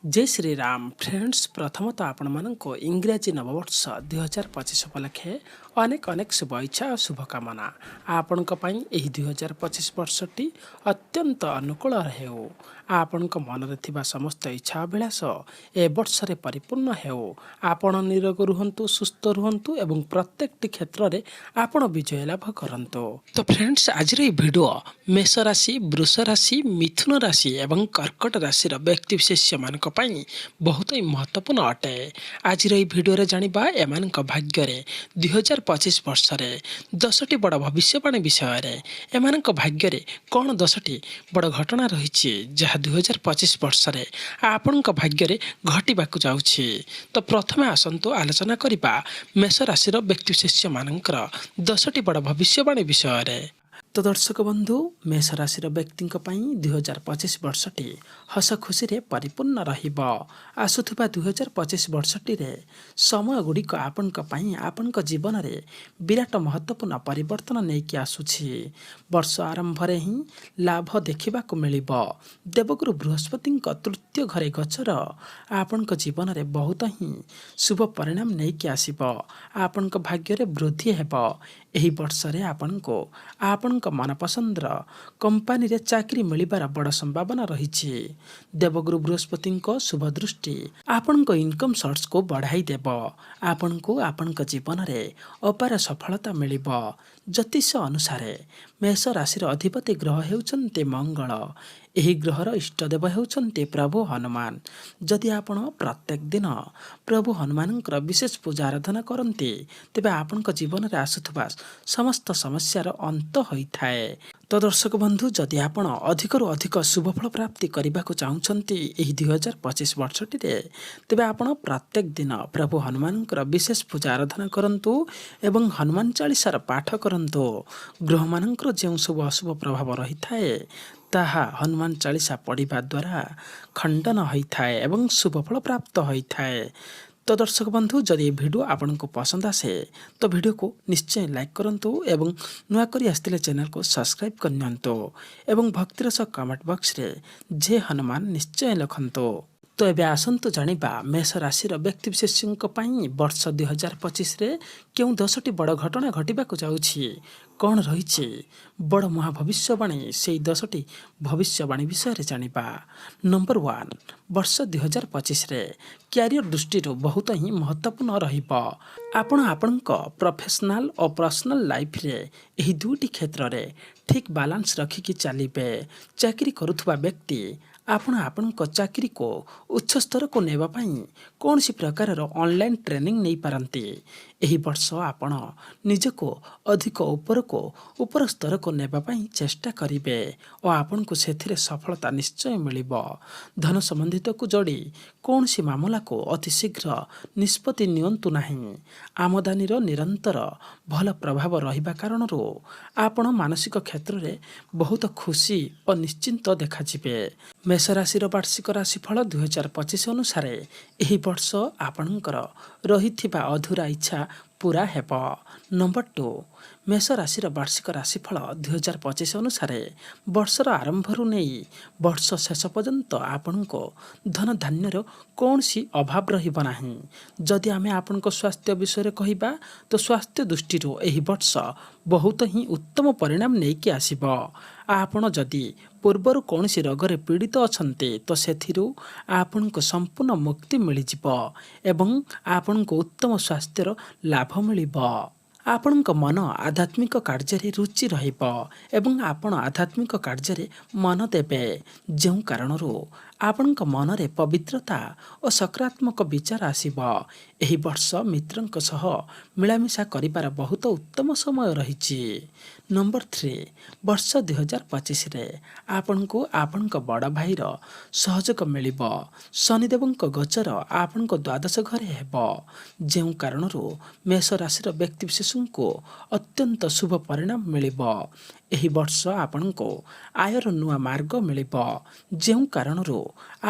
ଜୟ Shriram friends. ପ୍ରଥମତଃ ଆପଣମାନଙ୍କୁ ଇଂରାଜୀ ନବବର୍ଷ 2025 ଉପଲକ୍ଷେ ଅନେକ ଅନେକ ଶୁଭେଚ୍ଛା ଓ ଶୁଭକାମନା। ଆପଣଙ୍କ ପାଇଁ ଏହି 2025 ବର୍ଷଟି ଅତ୍ୟନ୍ତ ଅନୁକୂଳ ହେଉ। ଆପଣଙ୍କ ମନରେ ଥିବା ସମସ୍ତ ଇଚ୍ଛା ଅଭିଳାଷ ଏ ବର୍ଷରେ ପରିପୂର୍ଣ୍ଣ ହେଉ। ଆପଣ ନିରୋଗ ରୁହନ୍ତୁ, ସୁସ୍ଥ ରୁହନ୍ତୁ ଏବଂ ପ୍ରତ୍ୟେକଟି କ୍ଷେତ୍ରରେ ଆପଣ ବିଜୟ ଲାଭ କରନ୍ତୁ। ତ ଫ୍ରେଣ୍ଡସ୍, ଆଜିର ଏହି ଭିଡ଼ିଓ ମେଷ ରାଶି, ବୃଷ ରାଶି, ମିଥୁନ ରାଶି ଏବଂ କର୍କଟ ରାଶିର ବ୍ୟକ୍ତିବିଶେଷମାନଙ୍କ ପାଇଁ ବହୁତ ହିଁ ମହତ୍ତ୍ୱପୂର୍ଣ୍ଣ ଅଟେ। ଆଜିର ଏହି ଭିଡ଼ିଓରେ ଜାଣିବା ଏମାନଙ୍କ ଭାଗ୍ୟରେ 2025 ବର୍ଷରେ 10ଟି ବଡ଼ ଭବିଷ୍ୟବାଣୀ ବିଷୟରେ। ଏମାନଙ୍କ ଭାଗ୍ୟରେ କ'ଣ 10ଟି ବଡ଼ ଘଟଣା ରହିଛି, ଯାହା 2025 ବର୍ଷରେ ଆପଣଙ୍କ ଭାଗ୍ୟରେ ଘଟିବାକୁ ଯାଉଛି? ତ ପ୍ରଥମେ ଆସନ୍ତୁ ଆଲୋଚନା କରିବା ମେଷ ରାଶିର ବ୍ୟକ୍ତିବିଶେଷମାନଙ୍କର 10ଟି ବଡ଼ ଭବିଷ୍ୟବାଣୀ ବିଷୟରେ। ତ ଦର୍ଶକ ବନ୍ଧୁ, ମେଷ ରାଶିର ବ୍ୟକ୍ତିଙ୍କ ପାଇଁ 2025 ବର୍ଷଟି ହସ ଖୁସିରେ ପରିପୂର୍ଣ୍ଣ ରହିବ। ଆସୁଥିବା 2025 ବର୍ଷଟିରେ ସମୟ ଗୁଡ଼ିକ ଆପଣଙ୍କ ପାଇଁ ଆପଣଙ୍କ ଜୀବନରେ ବିରାଟ ମହତ୍ତ୍ୱପୂର୍ଣ୍ଣ ପରିବର୍ତ୍ତନ ନେଇକି ଆସୁଛି। ବର୍ଷ ଆରମ୍ଭରେ ହିଁ ଲାଭ ଦେଖିବାକୁ ମିଳିବ। ଦେବଗୁରୁ ବୃହସ୍ପତିଙ୍କ ତୃତୀୟ ଘରେ ଗୋଚର ଆପଣଙ୍କ ଜୀବନରେ ବହୁତ ହିଁ ଶୁଭ ପରିଣାମ ନେଇକି ଆସିବ। ଆପଣଙ୍କ ଭାଗ୍ୟରେ ବୃଦ୍ଧି ହେବ। ଏହି ବର୍ଷରେ ଆପଣଙ୍କୁ ଆପଣଙ୍କ ମନପସନ୍ଦର କମ୍ପାନୀରେ ଚାକିରି ମିଳିବାର ବଡ଼ ସମ୍ଭାବନା ରହିଛି। ଦେବଗୁରୁ ବୃହସ୍ପତିଙ୍କ ଶୁଭ ଦୃଷ୍ଟି ଆପଣଙ୍କ ଇନକମ୍ ସୋର୍ସକୁ ବଢ଼ାଇ ଦେବ। ଆପଣଙ୍କୁ ଆପଣଙ୍କ ଜୀବନରେ ଅପାର ସଫଳତା ମିଳିବ। ଜ୍ୟୋତିଷ ଅନୁସାରେ ମେଷ ରାଶିର ଅଧିପତି ଗ୍ରହ ହେଉଛନ୍ତି ମଙ୍ଗଳ। ଏହି ଗ୍ରହର ଇଷ୍ଟଦେବ ହେଉଛନ୍ତି ପ୍ରଭୁ ହନୁମାନ। ଯଦି ଆପଣ ପ୍ରତ୍ୟେକ ଦିନ ପ୍ରଭୁ ହନୁମାନଙ୍କର ବିଶେଷ ପୂଜା ଆରାଧନା କରନ୍ତି, ତେବେ ଆପଣଙ୍କ ଜୀବନରେ ଆସୁଥିବା ସମସ୍ତ ସମସ୍ୟାର ଅନ୍ତ ହୋଇଥାଏ। ତ ଦର୍ଶକ ବନ୍ଧୁ, ଯଦି ଆପଣ ଅଧିକରୁ ଅଧିକ ଶୁଭଫଳ ପ୍ରାପ୍ତି କରିବାକୁ ଚାହୁଁଛନ୍ତି ଏହି 2025 ବର୍ଷଟିରେ, ତେବେ ଆପଣ ପ୍ରତ୍ୟେକ ଦିନ ପ୍ରଭୁ ହନୁମାନଙ୍କର ବିଶେଷ ପୂଜା ଆରାଧନା କରନ୍ତୁ ଏବଂ ହନୁମାନ ଚାଳିଶାର ପାଠ କରନ୍ତୁ। ଗ୍ରହମାନଙ୍କର ଯେଉଁ ସବୁ ଅଶୁଭ ପ୍ରଭାବ ରହିଥାଏ, ତାହା ହନୁମାନ ଚାଳିଶା ପଢ଼ିବା ଦ୍ୱାରା ଖଣ୍ଡନ ହୋଇଥାଏ ଏବଂ ଶୁଭଫଳ ପ୍ରାପ୍ତ ହୋଇଥାଏ। ତ ଦର୍ଶକ ବନ୍ଧୁ, ଯଦି ଏ ଭିଡ଼ିଓ ଆପଣଙ୍କୁ ପସନ୍ଦ ଆସେ, ତ ଭିଡ଼ିଓକୁ ନିଶ୍ଚୟ ଲାଇକ୍ କରନ୍ତୁ ଏବଂ ନୂଆ କରି ଆସିଥିଲେ ଚ୍ୟାନେଲକୁ ସବସ୍କ୍ରାଇବ୍ କରିନିଅନ୍ତୁ ଏବଂ ଭକ୍ତିର ସହ କମେଣ୍ଟ ବକ୍ସରେ ଜୟ ହନୁମାନ ନିଶ୍ଚୟ ଲେଖନ୍ତୁ। ତ ଏବେ ଆସନ୍ତୁ ଜାଣିବା ମେଷ ରାଶିର ବ୍ୟକ୍ତିବିଶେଷଙ୍କ ପାଇଁ ବର୍ଷ 2025ରେ କେଉଁ 10ଟି ବଡ଼ ଘଟଣା ଘଟିବାକୁ ଯାଉଛି, କ'ଣ ରହିଛି ବଡ଼ ମହାଭବିଷ୍ୟବାଣୀ, ସେଇ 10ଟି ଭବିଷ୍ୟବାଣୀ ବିଷୟରେ ଜାଣିବା। ନମ୍ବର 1, ବର୍ଷ 2025ରେ କ୍ୟାରିୟର ଦୃଷ୍ଟିରୁ ବହୁତ ହିଁ ମହତ୍ତ୍ୱପୂର୍ଣ୍ଣ ରହିବ। ଆପଣ ଆପଣଙ୍କ ପ୍ରଫେସନାଲ ଓ ପର୍ସନାଲ ଲାଇଫରେ ଏହି ଦୁଇଟି କ୍ଷେତ୍ରରେ ଠିକ୍ ବାଲାନ୍ସ ରଖିକି ଚାଲିବେ। ଚାକିରି କରୁଥିବା ବ୍ୟକ୍ତି, ଆପଣ ଆପଣଙ୍କ ଚାକିରିକୁ ଉଚ୍ଚ ସ୍ତରକୁ ନେବା ପାଇଁ କୌଣସି ପ୍ରକାରର ଅନଲାଇନ୍ ଟ୍ରେନିଂ ନେଇପାରନ୍ତି। ଏହି ବର୍ଷ ଆପଣ ନିଜକୁ ଅଧିକ ଉପରକୁ ଉପର ସ୍ତରକୁ ନେବା ପାଇଁ ଚେଷ୍ଟା କରିବେ ଓ ଆପଣଙ୍କୁ ସେଥିରେ ସଫଳତା ନିଶ୍ଚୟ ମିଳିବ। ଧନ ସମ୍ବନ୍ଧିତକୁ ଯୋଡ଼ି କୌଣସି ମାମଲାକୁ ଅତି ଶୀଘ୍ର ନିଷ୍ପତ୍ତି ନିଅନ୍ତୁ ନାହିଁ। ଆମଦାନୀର ନିରନ୍ତର ଭଲ ପ୍ରଭାବ ରହିବା କାରଣରୁ ଆପଣ ମାନସିକ କ୍ଷେତ୍ରରେ ବହୁତ ଖୁସି ଓ ନିଶ୍ଚିନ୍ତ ଦେଖାଯିବେ। ମେଷ ରାଶିର ବାର୍ଷିକ ରାଶିଫଳ 2025 ଅନୁସାରେ ଏହି ବର୍ଷ ଆପଣଙ୍କର ରହିଥିବା ଅଧୁରା ଇଚ୍ଛା ପୂରା ହେବ। ନମ୍ବର 2, ମେଷ ରାଶିର ବାର୍ଷିକ ରାଶିଫଳ 2025 ଅନୁସାରେ ବର୍ଷର ଆରମ୍ଭରୁ ନେଇ ବର୍ଷ ଶେଷ ପର୍ଯ୍ୟନ୍ତ ଆପଣଙ୍କୁ ଧନ ଧାନ୍ୟର କୌଣସି ଅଭାବ ରହିବ ନାହିଁ। ଯଦି ଆମେ ଆପଣଙ୍କ ସ୍ୱାସ୍ଥ୍ୟ ବିଷୟରେ କହିବା, ତ ସ୍ୱାସ୍ଥ୍ୟ ଦୃଷ୍ଟିରୁ ଏହି ବର୍ଷ ବହୁତ ହିଁ ଉତ୍ତମ ପରିଣାମ ନେଇକି ଆସିବ। ଆପଣ ଯଦି ପୂର୍ବରୁ କୌଣସି ରୋଗରେ ପୀଡ଼ିତ ଅଛନ୍ତି, ତ ସେଥିରୁ ଆପଣଙ୍କୁ ସମ୍ପୂର୍ଣ୍ଣ ମୁକ୍ତି ମିଳିଯିବ ଏବଂ ଆପଣଙ୍କୁ ଉତ୍ତମ ସ୍ୱାସ୍ଥ୍ୟର ଲାଭ ମିଳିବ। ଆପଣଙ୍କ ମନ ଆଧ୍ୟାତ୍ମିକ କାର୍ଯ୍ୟରେ ରୁଚି ରହିବ ଏବଂ ଆପଣ ଆଧ୍ୟାତ୍ମିକ କାର୍ଯ୍ୟରେ ମନ ଦେବେ, ଯେଉଁ କାରଣରୁ ଆପଣଙ୍କ ମନରେ ପବିତ୍ରତା ଓ ସକାରାତ୍ମକ ବିଚାର ଆସିବ। ଏହି ବର୍ଷ ମିତ୍ରଙ୍କ ସହ ମିଳାମିଶା କରିବାର ବହୁତ ଉତ୍ତମ ସମୟ ରହିଛି। ନମ୍ବର 3, ବର୍ଷ 2025ରେ ଆପଣଙ୍କୁ ଆପଣଙ୍କ ବଡ଼ ଭାଇର ସହଯୋଗ ମିଳିବ। ଶନିଦେବଙ୍କ ଗୋଚର ଆପଣଙ୍କ ଦ୍ୱାଦଶ ଘରେ ହେବ, ଯେଉଁ କାରଣରୁ ମେଷ ରାଶିର ବ୍ୟକ୍ତିବିଶେଷଙ୍କୁ ଅତ୍ୟନ୍ତ ଶୁଭ ପରିଣାମ ମିଳିବ। ଏହି ବର୍ଷ ଆପଣଙ୍କୁ ଆୟର ନୂଆ ମାର୍ଗ ମିଳିବ, ଯେଉଁ କାରଣରୁ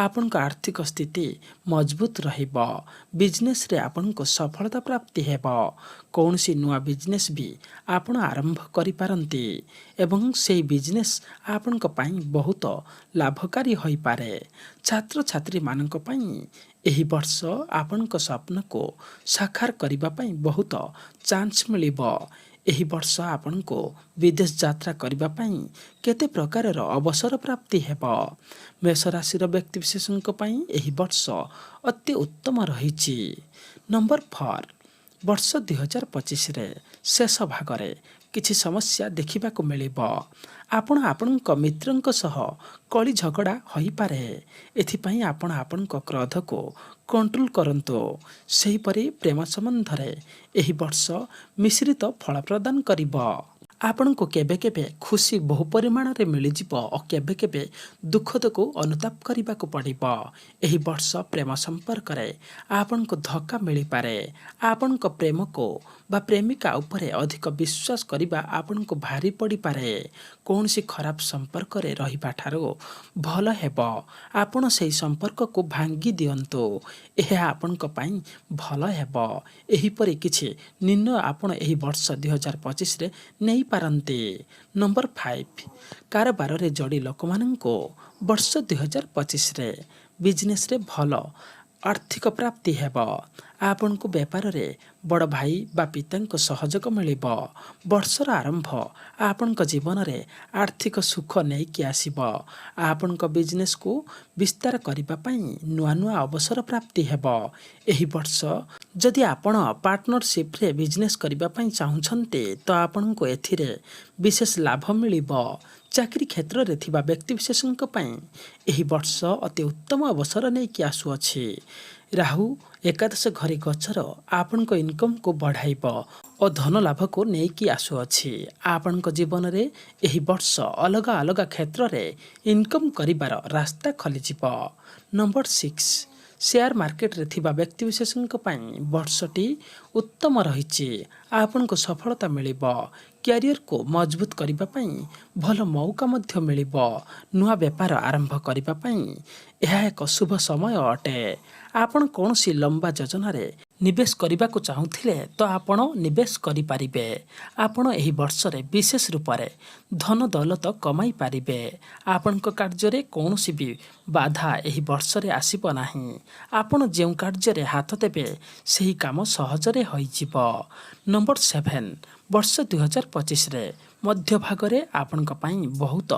ଆପଣଙ୍କ ଆର୍ଥିକ ସ୍ଥିତି ମଜବୁତ ରହିବ। ବିଜନେସରେ ଆପଣଙ୍କୁ ସଫଳତା ପ୍ରାପ୍ତି ହେବ। କୌଣସି ନୂଆ ବିଜନେସ୍ ବି ଆପଣ ଆରମ୍ଭ କରିପାରନ୍ତି ଏବଂ ସେହି ବିଜନେସ୍ ଆପଣଙ୍କ ପାଇଁ ବହୁତ ଲାଭକାରୀ ହୋଇପାରେ। ଛାତ୍ରଛାତ୍ରୀମାନଙ୍କ ପାଇଁ ଏହି ବର୍ଷ ଆପଣଙ୍କ ସ୍ୱପ୍ନକୁ ସାକାର କରିବା ପାଇଁ ବହୁତ ଚାନ୍ସ ମିଳିବ। ଏହି ବର୍ଷ ଆପଣଙ୍କୁ ବିଦେଶ ଯାତ୍ରା କରିବା ପାଇଁ କେତେ ପ୍ରକାରର ଅବସର ପ୍ରାପ୍ତି ହେବ। ମେଷ ରାଶିର ବ୍ୟକ୍ତିବିଶେଷଙ୍କ ପାଇଁ ଏହି ବର୍ଷ ଅତି ଉତ୍ତମ ରହିଛି। ନମ୍ବର 4, ବର୍ଷ 2025ରେ ଶେଷ ଭାଗରେ କିଛି ସମସ୍ୟା ଦେଖିବାକୁ ମିଳିବ। ଆପଣ ଆପଣଙ୍କ ମିତ୍ରଙ୍କ ସହ କଳି ଝଗଡ଼ା ହୋଇପାରେ। ଏଥିପାଇଁ ଆପଣ ଆପଣଙ୍କ କ୍ରୋଧକୁ କଣ୍ଟ୍ରୋଲ କରନ୍ତୁ। ସେହିପରି ପ୍ରେମ ସମ୍ବନ୍ଧରେ ଏହି ବର୍ଷ ମିଶ୍ରିତ ଫଳ ପ୍ରଦାନ କରିବ। ଆପଣଙ୍କୁ କେବେ କେବେ ଖୁସି ବହୁ ପରିମାଣରେ ମିଳିଯିବ ଓ କେବେ କେବେ ଦୁଃଖଦକୁ ଅନୁତାପ କରିବାକୁ ପଡ଼ିବ। ଏହି ବର୍ଷ ପ୍ରେମ ସମ୍ପର୍କରେ ଆପଣଙ୍କୁ ଧୋକା ମିଳିପାରେ। ଆପଣଙ୍କ ପ୍ରେମକୁ ବା ପ୍ରେମିକା ଉପରେ ଅଧିକ ବିଶ୍ୱାସ କରିବା ଆପଣଙ୍କୁ ଭାରି ପଡ଼ିପାରେ। କୌଣସି ଖରାପ ସମ୍ପର୍କରେ ରହିବା ଠାରୁ ଭଲ ହେବ ଆପଣ ସେହି ସମ୍ପର୍କକୁ ଭାଙ୍ଗି ଦିଅନ୍ତୁ। ଏହା ଆପଣଙ୍କ ପାଇଁ ଭଲ ହେବ। ଏହିପରି କିଛି ନିର୍ଣ୍ଣୟ ଆପଣ ଏହି ବର୍ଷ 2025ରେ ନେଇପାରନ୍ତି। ନମ୍ବର 5, କାରବାରରେ ଜଡ଼ି ଲୋକମାନଙ୍କୁ ବର୍ଷ 2025ରେ ବିଜନେସରେ ଭଲ ଆର୍ଥିକ ପ୍ରାପ୍ତି ହେବ। ଆପଣଙ୍କୁ ବେପାରରେ ବଡ଼ ଭାଇ ବା ପିତାଙ୍କ ସହଯୋଗ ମିଳିବ। ବର୍ଷର ଆରମ୍ଭ ଆପଣଙ୍କ ଜୀବନରେ ଆର୍ଥିକ ସୁଖ ନେଇକି ଆସିବ। ଆପଣଙ୍କ ବିଜନେସକୁ ବିସ୍ତାର କରିବା ପାଇଁ ନୂଆ ନୂଆ ଅବସର ପ୍ରାପ୍ତି ହେବ। ଏହି ବର୍ଷ ଯଦି ଆପଣ ପାର୍ଟନରସିପ୍ରେ ବିଜନେସ୍ କରିବା ପାଇଁ ଚାହୁଁଛନ୍ତି, ତ ଆପଣଙ୍କୁ ଏଥିରେ ବିଶେଷ ଲାଭ ମିଳିବ। ଚାକିରି କ୍ଷେତ୍ରରେ ଥିବା ବ୍ୟକ୍ତିବିଶେଷଙ୍କ ପାଇଁ ଏହି ବର୍ଷ ଅତି ଉତ୍ତମ ଅବସର ନେଇକି ଆସୁଅଛି। ରାହୁ ଏକାଦଶ ଘରେ ଗୋଚର ଆପଣଙ୍କ ଇନକମ୍କୁ ବଢ଼ାଇବ ଓ ଧନ ଲାଭକୁ ନେଇକି ଆସୁଅଛି। ଆପଣଙ୍କ ଜୀବନରେ ଏହି ବର୍ଷ ଅଲଗା ଅଲଗା କ୍ଷେତ୍ରରେ ଇନକମ୍ କରିବାର ରାସ୍ତା ଖୋଲିଯିବ। ନମ୍ବର 6, ସେୟାର ମାର୍କେଟରେ ଥିବା ବ୍ୟକ୍ତିବିଶେଷଙ୍କ ପାଇଁ ବର୍ଷଟି ଉତ୍ତମ ରହିଛି। ଆପଣଙ୍କୁ ସଫଳତା ମିଳିବ। କ୍ୟାରିୟରକୁ ମଜବୁତ କରିବା ପାଇଁ ଭଲ ମଉକା ମଧ୍ୟ ମିଳିବ। ନୂଆ ବେପାର ଆରମ୍ଭ କରିବା ପାଇଁ ଏହା ଏକ ଶୁଭ ସମୟ ଅଟେ। ଆପଣ କୌଣସି ଲମ୍ବା ଯୋଜନାରେ ନିବେଶ କରିବାକୁ ଚାହୁଁଥିଲେ, ତ ଆପଣ ନିବେଶ କରିପାରିବେ। ଆପଣ ଏହି ବର୍ଷରେ ବିଶେଷ ରୂପରେ ଧନ ଦୌଲତ କମାଇ ପାରିବେ। ଆପଣଙ୍କ କାର୍ଯ୍ୟରେ କୌଣସି ବି ବାଧା ଏହି ବର୍ଷରେ ଆସିବ ନାହିଁ। ଆପଣ ଯେଉଁ କାର୍ଯ୍ୟରେ ହାତ ଦେବେ, ସେହି କାମ ସହଜରେ ହୋଇଯିବ। ନମ୍ବର 7, ବର୍ଷ 2025ରେ ମଧ୍ୟଭାଗରେ ଆପଣଙ୍କ ପାଇଁ ବହୁତ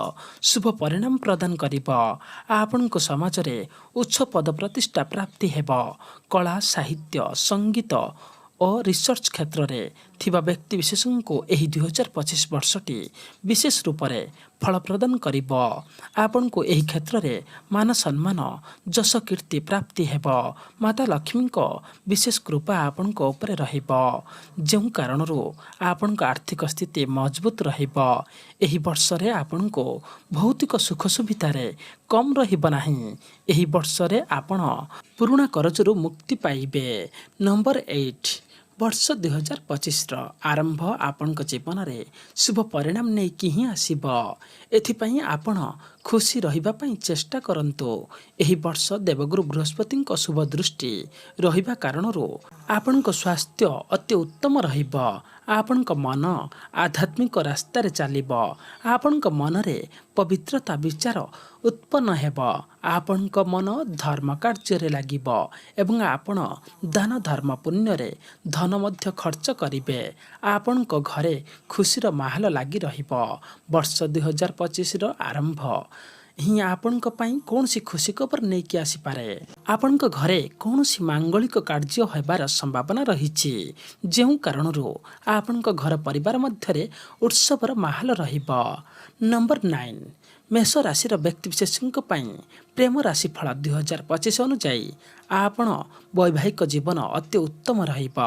ଶୁଭ ପରିଣାମ ପ୍ରଦାନ କରିବ। ଆପଣଙ୍କୁ ସମାଜରେ ଉଚ୍ଚ ପଦ ପ୍ରତିଷ୍ଠା ପ୍ରାପ୍ତି ହେବ। କଳା, ସାହିତ୍ୟ, ସଙ୍ଗୀତ ଓ ରିସର୍ଚ୍ଚ କ୍ଷେତ୍ରରେ ଥିବା ବ୍ୟକ୍ତିବିଶେଷଙ୍କୁ ଏହି 2025 ବର୍ଷଟି ବିଶେଷ ରୂପରେ ଫଳ ପ୍ରଦାନ କରିବ। ଆପଣଙ୍କୁ ଏହି କ୍ଷେତ୍ରରେ ମାନ ସମ୍ମାନ, ଯଶ କୀର୍ତ୍ତି ପ୍ରାପ୍ତି ହେବ। ମାତା ଲକ୍ଷ୍ମୀଙ୍କ ବିଶେଷ କୃପା ଆପଣଙ୍କ ଉପରେ ରହିବ, ଯେଉଁ କାରଣରୁ ଆପଣଙ୍କ ଆର୍ଥିକ ସ୍ଥିତି ମଜବୁତ ରହିବ। ଏହି ବର୍ଷରେ ଆପଣଙ୍କୁ ଭୌତିକ ସୁଖ ସୁବିଧାରେ କମ୍ ରହିବ ନାହିଁ। ଏହି ବର୍ଷରେ ଆପଣ ପୁରୁଣା କରଜରୁ ମୁକ୍ତି ପାଇବେ। ନମ୍ବର 8, ବର୍ଷ 2025ର ଆରମ୍ଭ ଆପଣଙ୍କ ଜୀବନରେ ଶୁଭ ପରିଣାମ ନେଇକି ହିଁ ଆସିବ। ଏଥିପାଇଁ ଆପଣ ଖୁସି ରହିବା ପାଇଁ ଚେଷ୍ଟା କରନ୍ତୁ। ଏହି ବର୍ଷ ଦେବଗୁରୁ ବୃହସ୍ପତିଙ୍କ ଶୁଭ ଦୃଷ୍ଟି ରହିବା କାରଣରୁ ଆପଣଙ୍କ ସ୍ୱାସ୍ଥ୍ୟ ଅତି ଉତ୍ତମ ରହିବ। ଆପଣଙ୍କ ମନ ଆଧ୍ୟାତ୍ମିକ ରାସ୍ତାରେ ଚାଲିବ। ଆପଣଙ୍କ ମନରେ ପବିତ୍ରତା ବିଚାର ଉତ୍ପନ୍ନ ହେବ। ଆପଣଙ୍କ ମନ ଧର୍ମ କାର୍ଯ୍ୟରେ ଲାଗିବ ଏବଂ ଆପଣ ଦାନ ଧର୍ମ ପୁଣ୍ୟରେ ଧନ ମଧ୍ୟ ଖର୍ଚ୍ଚ କରିବେ। ଆପଣଙ୍କ ଘରେ ଖୁସିର ମାହୋଲ ଲାଗି ରହିବ। ବର୍ଷ 2025ର ଆରମ୍ଭ ହିଁ ଆପଣଙ୍କ ପାଇଁ କୌଣସି ଖୁସି ଖବର ନେଇକି ଆସିପାରେ। ଆପଣଙ୍କ ଘରେ କୌଣସି ମାଙ୍ଗଳିକ କାର୍ଯ୍ୟ ହେବାର ସମ୍ଭାବନା ରହିଛି, ଯେଉଁ କାରଣରୁ ଆପଣଙ୍କ ଘର ପରିବାର ମଧ୍ୟରେ ଉତ୍ସବର ମାହୋଲ ରହିବ। ନମ୍ବର 9, ମେଷ ରାଶିର ବ୍ୟକ୍ତିବିଶେଷଙ୍କ ପାଇଁ ପ୍ରେମ ରାଶିଫଳ 2025 ଅନୁଯାୟୀ ଆପଣ ବୈବାହିକ ଜୀବନ ଅତି ଉତ୍ତମ ରହିବ।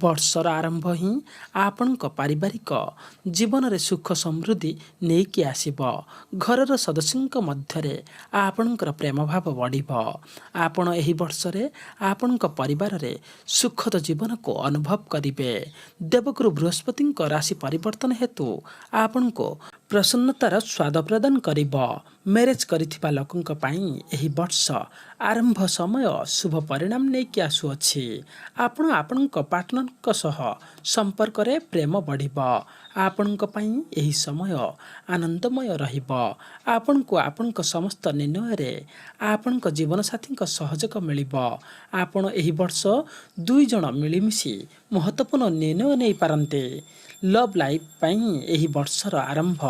ବର୍ଷର ଆରମ୍ଭ ହିଁ ଆପଣଙ୍କ ପାରିବାରିକ ଜୀବନରେ ସୁଖ ସମୃଦ୍ଧି ନେଇକି ଆସିବ। ଘରର ସଦସ୍ୟଙ୍କ ମଧ୍ୟରେ ଆପଣଙ୍କର ପ୍ରେମ ଭାବ ବଢ଼ିବ। ଆପଣ ଏହି ବର୍ଷରେ ଆପଣଙ୍କ ପରିବାରରେ ସୁଖଦ ଜୀବନକୁ ଅନୁଭବ କରିବେ। ଦେବଗୁରୁ ବୃହସ୍ପତିଙ୍କ ରାଶି ପରିବର୍ତ୍ତନ ହେତୁ ଆପଣଙ୍କୁ ପ୍ରସନ୍ନତାର ସ୍ୱାଦ ପ୍ରଦାନ କରିବ। ମ୍ୟାରେଜ୍ କରିଥିବା ଲୋକଙ୍କ ପାଇଁ ଏହି ବର୍ଷ ଆରମ୍ଭ ସମୟ ଶୁଭ ପରିଣାମ ନେଇକି ଆସୁଅଛି। ଆପଣ ଆପଣଙ୍କ ପାର୍ଟନରଙ୍କ ସହ ସମ୍ପର୍କରେ ପ୍ରେମ ବଢ଼ିବ। ଆପଣଙ୍କ ପାଇଁ ଏହି ସମୟ ଆନନ୍ଦମୟ ରହିବ। ଆପଣଙ୍କୁ ଆପଣଙ୍କ ସମସ୍ତ ନିର୍ଣ୍ଣୟରେ ଆପଣଙ୍କ ଜୀବନସାଥୀଙ୍କ ସହଯୋଗ ମିଳିବ। ଆପଣ ଏହି ବର୍ଷ 2 ଜଣ ମିଳିମିଶି ମହତ୍ତ୍ୱପୂର୍ଣ୍ଣ ନିର୍ଣ୍ଣୟ ନେଇପାରନ୍ତି। ଲଭ୍ ଲାଇଫ୍ ପାଇଁ ଏହି ବର୍ଷର ଆରମ୍ଭ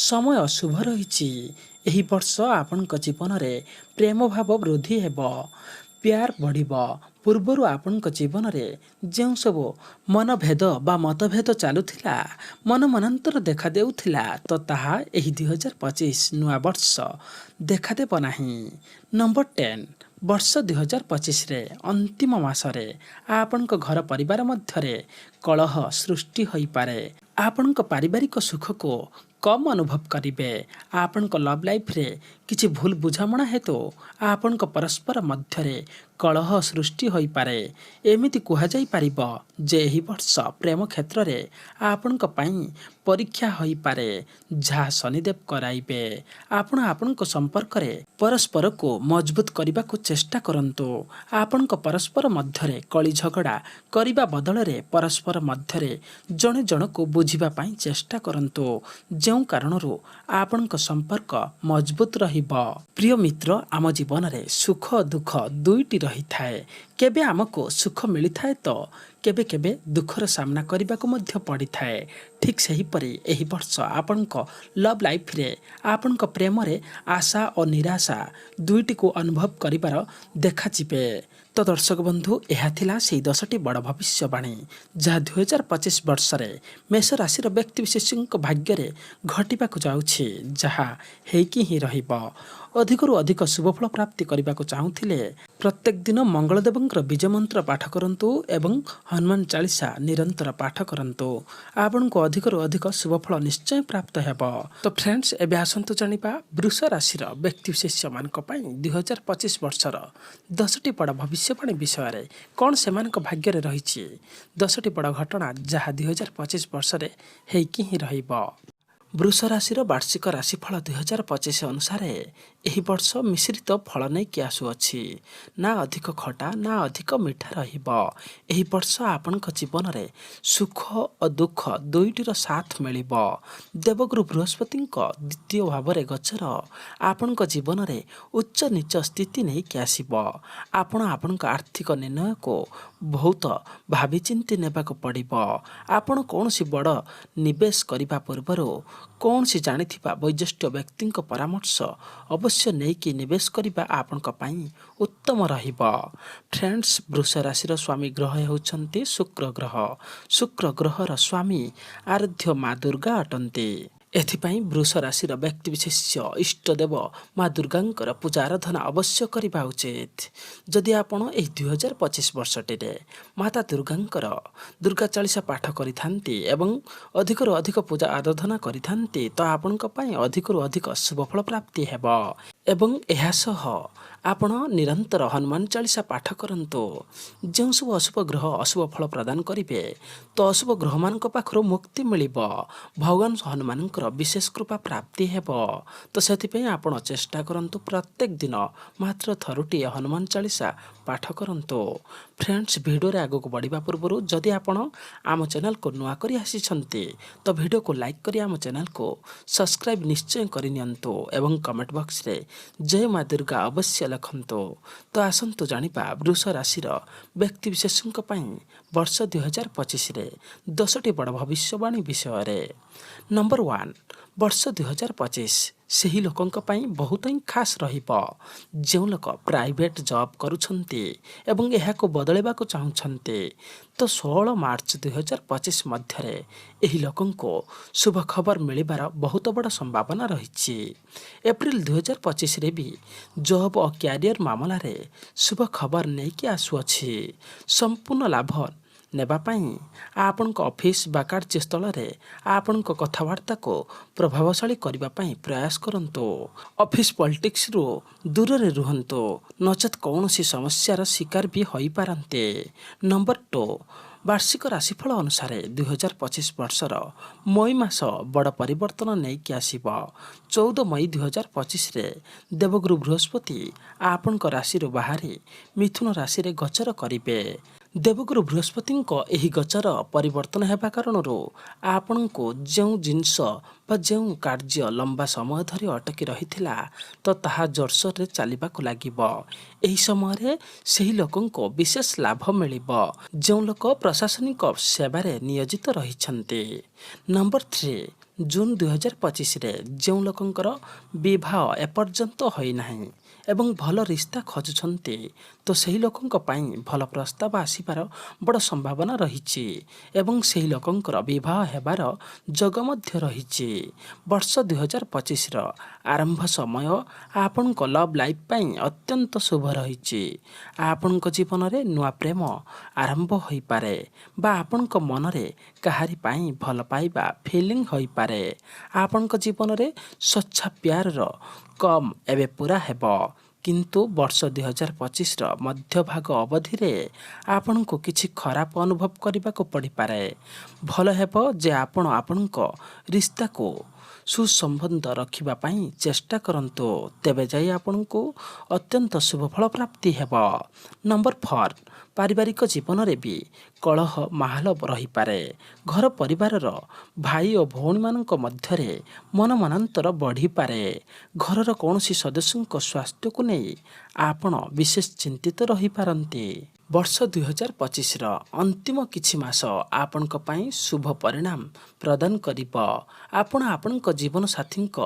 ସମୟ ଶୁଭ ରହିଛି। ଏହି ବର୍ଷ ଆପଣଙ୍କ ଜୀବନରେ ପ୍ରେମ ଭାବ ବୃଦ୍ଧି ହେବ, ପ୍ୟାର ବଢ଼ିବ। ପୂର୍ବରୁ ଆପଣଙ୍କ ଜୀବନରେ ଯେଉଁ ସବୁ ମନଭେଦ ବା ମତଭେଦ ଚାଲୁଥିଲା, ମନ ମନାନ୍ତର ଦେଖାଦେଉଥିଲା, ତ ତାହା ଏହି 2025 ନୂଆ ବର୍ଷ ଦେଖାଦେବ ନାହିଁ। ନମ୍ବର 10, ବର୍ଷ 2025ରେ ଅନ୍ତିମ ମାସରେ ଆପଣଙ୍କ ଘର ପରିବାର ମଧ୍ୟରେ କଳହ ସୃଷ୍ଟି ହୋଇପାରେ। ଆପଣଙ୍କ ପାରିବାରିକ ସୁଖକୁ କମ୍ ଅନୁଭବ କରିବେ। ଆପଣଙ୍କ ଲଭ୍ ଲାଇଫରେ କିଛି ଭୁଲ ବୁଝାମଣା ହେତୁ ଆପଣଙ୍କ ପରସ୍ପର ମଧ୍ୟରେ କଳହ ସୃଷ୍ଟି ହୋଇପାରେ। ଏମିତି କୁହାଯାଇପାରିବ ଯେ ଏହି ବର୍ଷ ପ୍ରେମ କ୍ଷେତ୍ରରେ ଆପଣଙ୍କ ପାଇଁ ପରୀକ୍ଷା ହୋଇପାରେ, ଯାହା ଶନିଦେବ କରାଇବେ। ଆପଣ ଆପଣଙ୍କ ସମ୍ପର୍କରେ ପରସ୍ପରକୁ ମଜବୁତ କରିବାକୁ ଚେଷ୍ଟା କରନ୍ତୁ। ଆପଣଙ୍କ ପରସ୍ପର ମଧ୍ୟରେ କଳି ଝଗଡ଼ା କରିବା ବଦଳରେ ପରସ୍ପର ମଧ୍ୟରେ ଜଣେ ଜଣକୁ ବୁଝିବା ପାଇଁ ଚେଷ୍ଟା କରନ୍ତୁ, ଯେଉଁ କାରଣରୁ ଆପଣଙ୍କ ସମ୍ପର୍କ ମଜବୁତ ରହିବ। ପ୍ରିୟ ମିତ୍ର, ଆମ ଜୀବନରେ ସୁଖ ଦୁଃଖ ଦୁଇଟି ରହିଥାଏ। କେବେ ଆମକୁ ସୁଖ ମିଳିଥାଏ ତ କେବେ କେବେ ଦୁଃଖର ସାମ୍ନା କରିବାକୁ ମଧ୍ୟ ପଡ଼ିଥାଏ। ଠିକ୍ ସେହିପରି ଏହି ବର୍ଷ ଆପଣଙ୍କ ଲଭ୍ ଲାଇଫରେ, ଆପଣଙ୍କ ପ୍ରେମରେ ଆଶା ଓ ନିରାଶା ଦୁଇଟିକୁ ଅନୁଭବ କରିବାର ଦେଖାଯିବେ। ତ ଦର୍ଶକ ବନ୍ଧୁ, ଏହା ଥିଲା ସେଇ 10ଟି ବଡ଼ ଭବିଷ୍ୟବାଣୀ, ଯାହା 2025 ବର୍ଷରେ ମେଷ ରାଶିର ବ୍ୟକ୍ତିବିଶେଷଙ୍କ ଭାଗ୍ୟରେ ଘଟିବାକୁ ଯାଉଛି, ଯାହା ହେଇକି ହିଁ ରହିବ। ଅଧିକରୁ ଅଧିକ ଶୁଭଫଳ ପ୍ରାପ୍ତି କରିବାକୁ ଚାହୁଁଥିଲେ ପ୍ରତ୍ୟେକ ଦିନ ମଙ୍ଗଳଦେବଙ୍କର ବୀଜ ମନ୍ତ୍ର ପାଠ କରନ୍ତୁ ଏବଂ ହନୁମାନ ଚାଳିଶା ନିରନ୍ତର ପାଠ କରନ୍ତୁ। ଆପଣଙ୍କୁ ଅଧିକରୁ ଅଧିକ ଶୁଭଫଳ ନିଶ୍ଚୟ ପ୍ରାପ୍ତ ହେବ। ତ ଫ୍ରେଣ୍ଡସ୍, ଏବେ ଆସନ୍ତୁ ଜାଣିବା ବୃଷ ରାଶିର ବ୍ୟକ୍ତିବିଶେଷମାନଙ୍କ ପାଇଁ 2025 ବର୍ଷର 10ଟି ବଡ଼ ଭବିଷ୍ୟବାଣୀ ବିଷୟରେ। କ'ଣ ସେମାନଙ୍କ ଭାଗ୍ୟରେ ରହିଛି, 10ଟି ବଡ଼ ଘଟଣା ଯାହା 2025 ବର୍ଷରେ ହେଇକି ହିଁ ରହିବ। ବୃଷ ରାଶିର ବାର୍ଷିକ ରାଶିଫଳ 2025 ଅନୁସାରେ ଏହି ବର୍ଷ ମିଶ୍ରିତ ଫଳ ନେଇକି ଆସୁଅଛି। ନା ଅଧିକ ଖଟା, ନା ଅଧିକ ମିଠା ରହିବ। ଏହି ବର୍ଷ ଆପଣଙ୍କ ଜୀବନରେ ସୁଖ ଓ ଦୁଃଖ ଦୁଇଟିର ସାଥ ମିଳିବ। ଦେବଗୁରୁ ବୃହସ୍ପତିଙ୍କ ଦ୍ୱିତୀୟ ଭାବରେ ଗୋଚର ଆପଣଙ୍କ ଜୀବନରେ ଉଚ୍ଚ ନୀଚ ସ୍ଥିତି ନେଇକି ଆସିବ। ଆପଣ ଆପଣଙ୍କ ଆର୍ଥିକ ନିର୍ଣ୍ଣୟକୁ ବହୁତ ଭାବିଚିନ୍ତି ନେବାକୁ ପଡ଼ିବ। ଆପଣ କୌଣସି ବଡ଼ ନିବେଶ କରିବା ପୂର୍ବରୁ କୌଣସି ଜାଣିଥିବା ବୟୋଜ୍ୟେଷ୍ଠ ବ୍ୟକ୍ତିଙ୍କ ପରାମର୍ଶ ଅବଶ୍ୟ ନେଇକି ନିବେଶ କରିବା ଆପଣଙ୍କ ପାଇଁ ଉତ୍ତମ ରହିବ। ଫ୍ରେଣ୍ଡସ୍, ବୃଷ ରାଶିର ସ୍ୱାମୀ ଗ୍ରହ ହେଉଛନ୍ତି ଶୁକ୍ର ଗ୍ରହ। ଶୁକ୍ର ଗ୍ରହର ସ୍ୱାମୀ ଆରାଧ୍ୟ ମା ଦୁର୍ଗା ଅଟନ୍ତି। ଏଥିପାଇଁ ବୃଷ ରାଶିର ବ୍ୟକ୍ତିବିଶେଷ ଇଷ୍ଟଦେବ ମା ଦୁର୍ଗାଙ୍କର ପୂଜା ଆରାଧନା ଅବଶ୍ୟ କରିବା ଉଚିତ। ଯଦି ଆପଣ ଏହି 2025 ବର୍ଷଟିରେ ମାତା ଦୁର୍ଗାଙ୍କର ଦୁର୍ଗା ଚାଳିଶା ପାଠ କରିଥାନ୍ତି ଏବଂ ଅଧିକରୁ ଅଧିକ ପୂଜା ଆରାଧନା କରିଥାନ୍ତି, ତ ଆପଣଙ୍କ ପାଇଁ ଅଧିକରୁ ଅଧିକ ଶୁଭଫଳ ପ୍ରାପ୍ତି ହେବ। ଏବଂ ଏହା ସହ ଆପଣ ନିରନ୍ତର ହନୁମାନ ଚାଳିଶା ପାଠ କରନ୍ତୁ। ଯେଉଁ ସବୁ ଅଶୁଭ ଗ୍ରହ ଅଶୁଭ ଫଳ ପ୍ରଦାନ କରିବେ, ତ ଅଶୁଭ ଗ୍ରହମାନଙ୍କ ପାଖରୁ ମୁକ୍ତି ମିଳିବ। ଭଗବାନ ହନୁମାନଙ୍କର ବିଶେଷ କୃପା ପ୍ରାପ୍ତି ହେବ। ତ ସେଥିପାଇଁ ଆପଣ ଚେଷ୍ଟା କରନ୍ତୁ, ପ୍ରତ୍ୟେକ ଦିନ ମାତ୍ର ଥରୁଟିଏ ହନୁମାନ ଚାଳିଶା ପାଠ କରନ୍ତୁ। ଫ୍ରେଣ୍ଡସ୍, ଭିଡ଼ିଓରେ ଆଗକୁ ବଢ଼ିବା ପୂର୍ବରୁ ଯଦି ଆପଣ ଆମ ଚ୍ୟାନେଲକୁ ନୂଆ କରି ଆସିଛନ୍ତି, ତ ଭିଡ଼ିଓକୁ ଲାଇକ୍ କରି ଆମ ଚ୍ୟାନେଲକୁ ସବସ୍କ୍ରାଇବ୍ ନିଶ୍ଚୟ କରିନିଅନ୍ତୁ ଏବଂ କମେଣ୍ଟ ବକ୍ସରେ ଜୟ ମା ଦୁର୍ଗା ଅବଶ୍ୟ ଲେଖନ୍ତୁ। ତ ଆସନ୍ତୁ ଜାଣିବା ବୃଷ ରାଶିର ବ୍ୟକ୍ତିବିଶେଷଙ୍କ ପାଇଁ ବର୍ଷ 2025ରେ 10ଟି ବଡ଼ ଭବିଷ୍ୟବାଣୀ ବିଷୟରେ। ନମ୍ବର 1, ବର୍ଷ 2025 ସେହି ଲୋକଙ୍କ ପାଇଁ ବହୁତ ହିଁ ଖାସ୍ ରହିବ, ଯେଉଁ ଲୋକ ପ୍ରାଇଭେଟ୍ ଜବ୍ କରୁଛନ୍ତି ଏବଂ ଏହାକୁ ବଦଳାଇବାକୁ ଚାହୁଁଛନ୍ତି। ତ 16 ମାର୍ଚ୍ଚ 2025 ମଧ୍ୟରେ ଏହି ଲୋକଙ୍କୁ ଶୁଭ ଖବର ମିଳିବାର ବହୁତ ବଡ଼ ସମ୍ଭାବନା ରହିଛି। ଏପ୍ରିଲ 2025ରେ ବି ଜବ୍ ଓ କ୍ୟାରିୟର ମାମଲାରେ ଶୁଭ ଖବର ନେଇକି ଆସୁଅଛି। ସମ୍ପୂର୍ଣ୍ଣ ଲାଭ ନେବା ପାଇଁ ଆପଣଙ୍କ ଅଫିସ ବା କାର୍ଯ୍ୟସ୍ଥଳରେ ଆପଣଙ୍କ କଥାବାର୍ତ୍ତାକୁ ପ୍ରଭାବଶାଳୀ କରିବା ପାଇଁ ପ୍ରୟାସ କରନ୍ତୁ। ଅଫିସ ପଲିଟିକ୍ସରୁ ଦୂରରେ ରୁହନ୍ତୁ, ନଚେତ୍ କୌଣସି ସମସ୍ୟାର ଶିକାର ବି ହୋଇପାରନ୍ତି। ନମ୍ବର 2। ବାର୍ଷିକ ରାଶିଫଳ ଅନୁସାରେ 2025 ବର୍ଷର ମଇ ମାସ ବଡ଼ ପରିବର୍ତ୍ତନ ନେଇକି ଆସିବ। 14 ମଇ 2025ରେ ଦେବଗୁରୁ ବୃହସ୍ପତି ଆପଣଙ୍କ ରାଶିରୁ ବାହାରି ମିଥୁନ ରାଶିରେ ଗୋଚର କରିବେ। ଦେବଗୁରୁ ବୃହସ୍ପତିଙ୍କ ଏହି ଗୋଚର ପରିବର୍ତ୍ତନ ହେବା କାରଣରୁ ଆପଣଙ୍କୁ ଯେଉଁ ଜିନିଷ ବା ଯେଉଁ କାର୍ଯ୍ୟ ଲମ୍ବା ସମୟ ଧରି ଅଟକି ରହିଥିଲା, ତ ତାହା ଜୋରସୋରରେ ଚାଲିବାକୁ ଲାଗିବ। ଏହି ସମୟରେ ସେହି ଲୋକଙ୍କୁ ବିଶେଷ ଲାଭ ମିଳିବ, ଯେଉଁ ଲୋକ ପ୍ରଶାସନିକ ସେବାରେ ନିୟୋଜିତ ରହିଛନ୍ତି। ନମ୍ବର 3, ଜୁନ୍ 2025ରେ ଯେଉଁ ଲୋକଙ୍କର ବିବାହ ଏପର୍ଯ୍ୟନ୍ତ ହୋଇନାହିଁ ଏବଂ ଭଲ ରିସ୍ତା ଖୋଜୁଛନ୍ତି, ତ ସେହି ଲୋକଙ୍କ ପାଇଁ ଭଲ ପ୍ରସ୍ତାବ ଆସିବାର ବଡ଼ ସମ୍ଭାବନା ରହିଛି ଏବଂ ସେହି ଲୋକଙ୍କର ବିବାହ ହେବାର ଯୋଗ ମଧ୍ୟ ରହିଛି। ବର୍ଷ 2025ର ଆରମ୍ଭ ସମୟ ଆପଣଙ୍କ ଲଭ୍ ଲାଇଫ୍ ପାଇଁ ଅତ୍ୟନ୍ତ ଶୁଭ ରହିଛି। ଆପଣଙ୍କ ଜୀବନରେ ନୂଆ ପ୍ରେମ ଆରମ୍ଭ ହୋଇପାରେ ବା ଆପଣଙ୍କ ମନରେ କାହାରି ପାଇଁ ଭଲ ପାଇବା ଫିଲିଂ ହୋଇପାରେ। ଆପଣଙ୍କ ଜୀବନରେ ସଚ୍ଚା ପ୍ୟାରର କମ୍ ଏବେ ପୂରା ହେବ। କିନ୍ତୁ ବର୍ଷ 2025ର ମଧ୍ୟଭାଗ ଅବଧିରେ ଆପଣଙ୍କୁ କିଛି ଖରାପ ଅନୁଭବ କରିବାକୁ ପଡ଼ିପାରେ। ଭଲ ହେବ ଯେ ଆପଣ ଆପଣଙ୍କ ରିସ୍ତାକୁ ସୁସମ୍ବନ୍ଧ ରଖିବା ପାଇଁ ଚେଷ୍ଟା କରନ୍ତୁ, ତେବେ ଯାଇ ଆପଣଙ୍କୁ ଅତ୍ୟନ୍ତ ଶୁଭ ଫଳ ପ୍ରାପ୍ତି ହେବ। ନମ୍ବର 4, ପାରିବାରିକ ଜୀବନରେ ବି କଳହ ମାହୋଲ ରହିପାରେ। ଘର ପରିବାରର ଭାଇ ଓ ଭଉଣୀମାନଙ୍କ ମଧ୍ୟରେ ମନମନାନ୍ତର ବଢ଼ିପାରେ। ଘରର କୌଣସି ସଦସ୍ୟଙ୍କ ସ୍ୱାସ୍ଥ୍ୟକୁ ନେଇ ଆପଣ ବିଶେଷ ଚିନ୍ତିତ ରହିପାରନ୍ତି। ବର୍ଷ 2025ର ଅନ୍ତିମ କିଛି ମାସ ଆପଣଙ୍କ ପାଇଁ ଶୁଭ ପରିଣାମ ପ୍ରଦାନ କରିବ। ଆପଣ ଆପଣଙ୍କ ଜୀବନସାଥୀଙ୍କ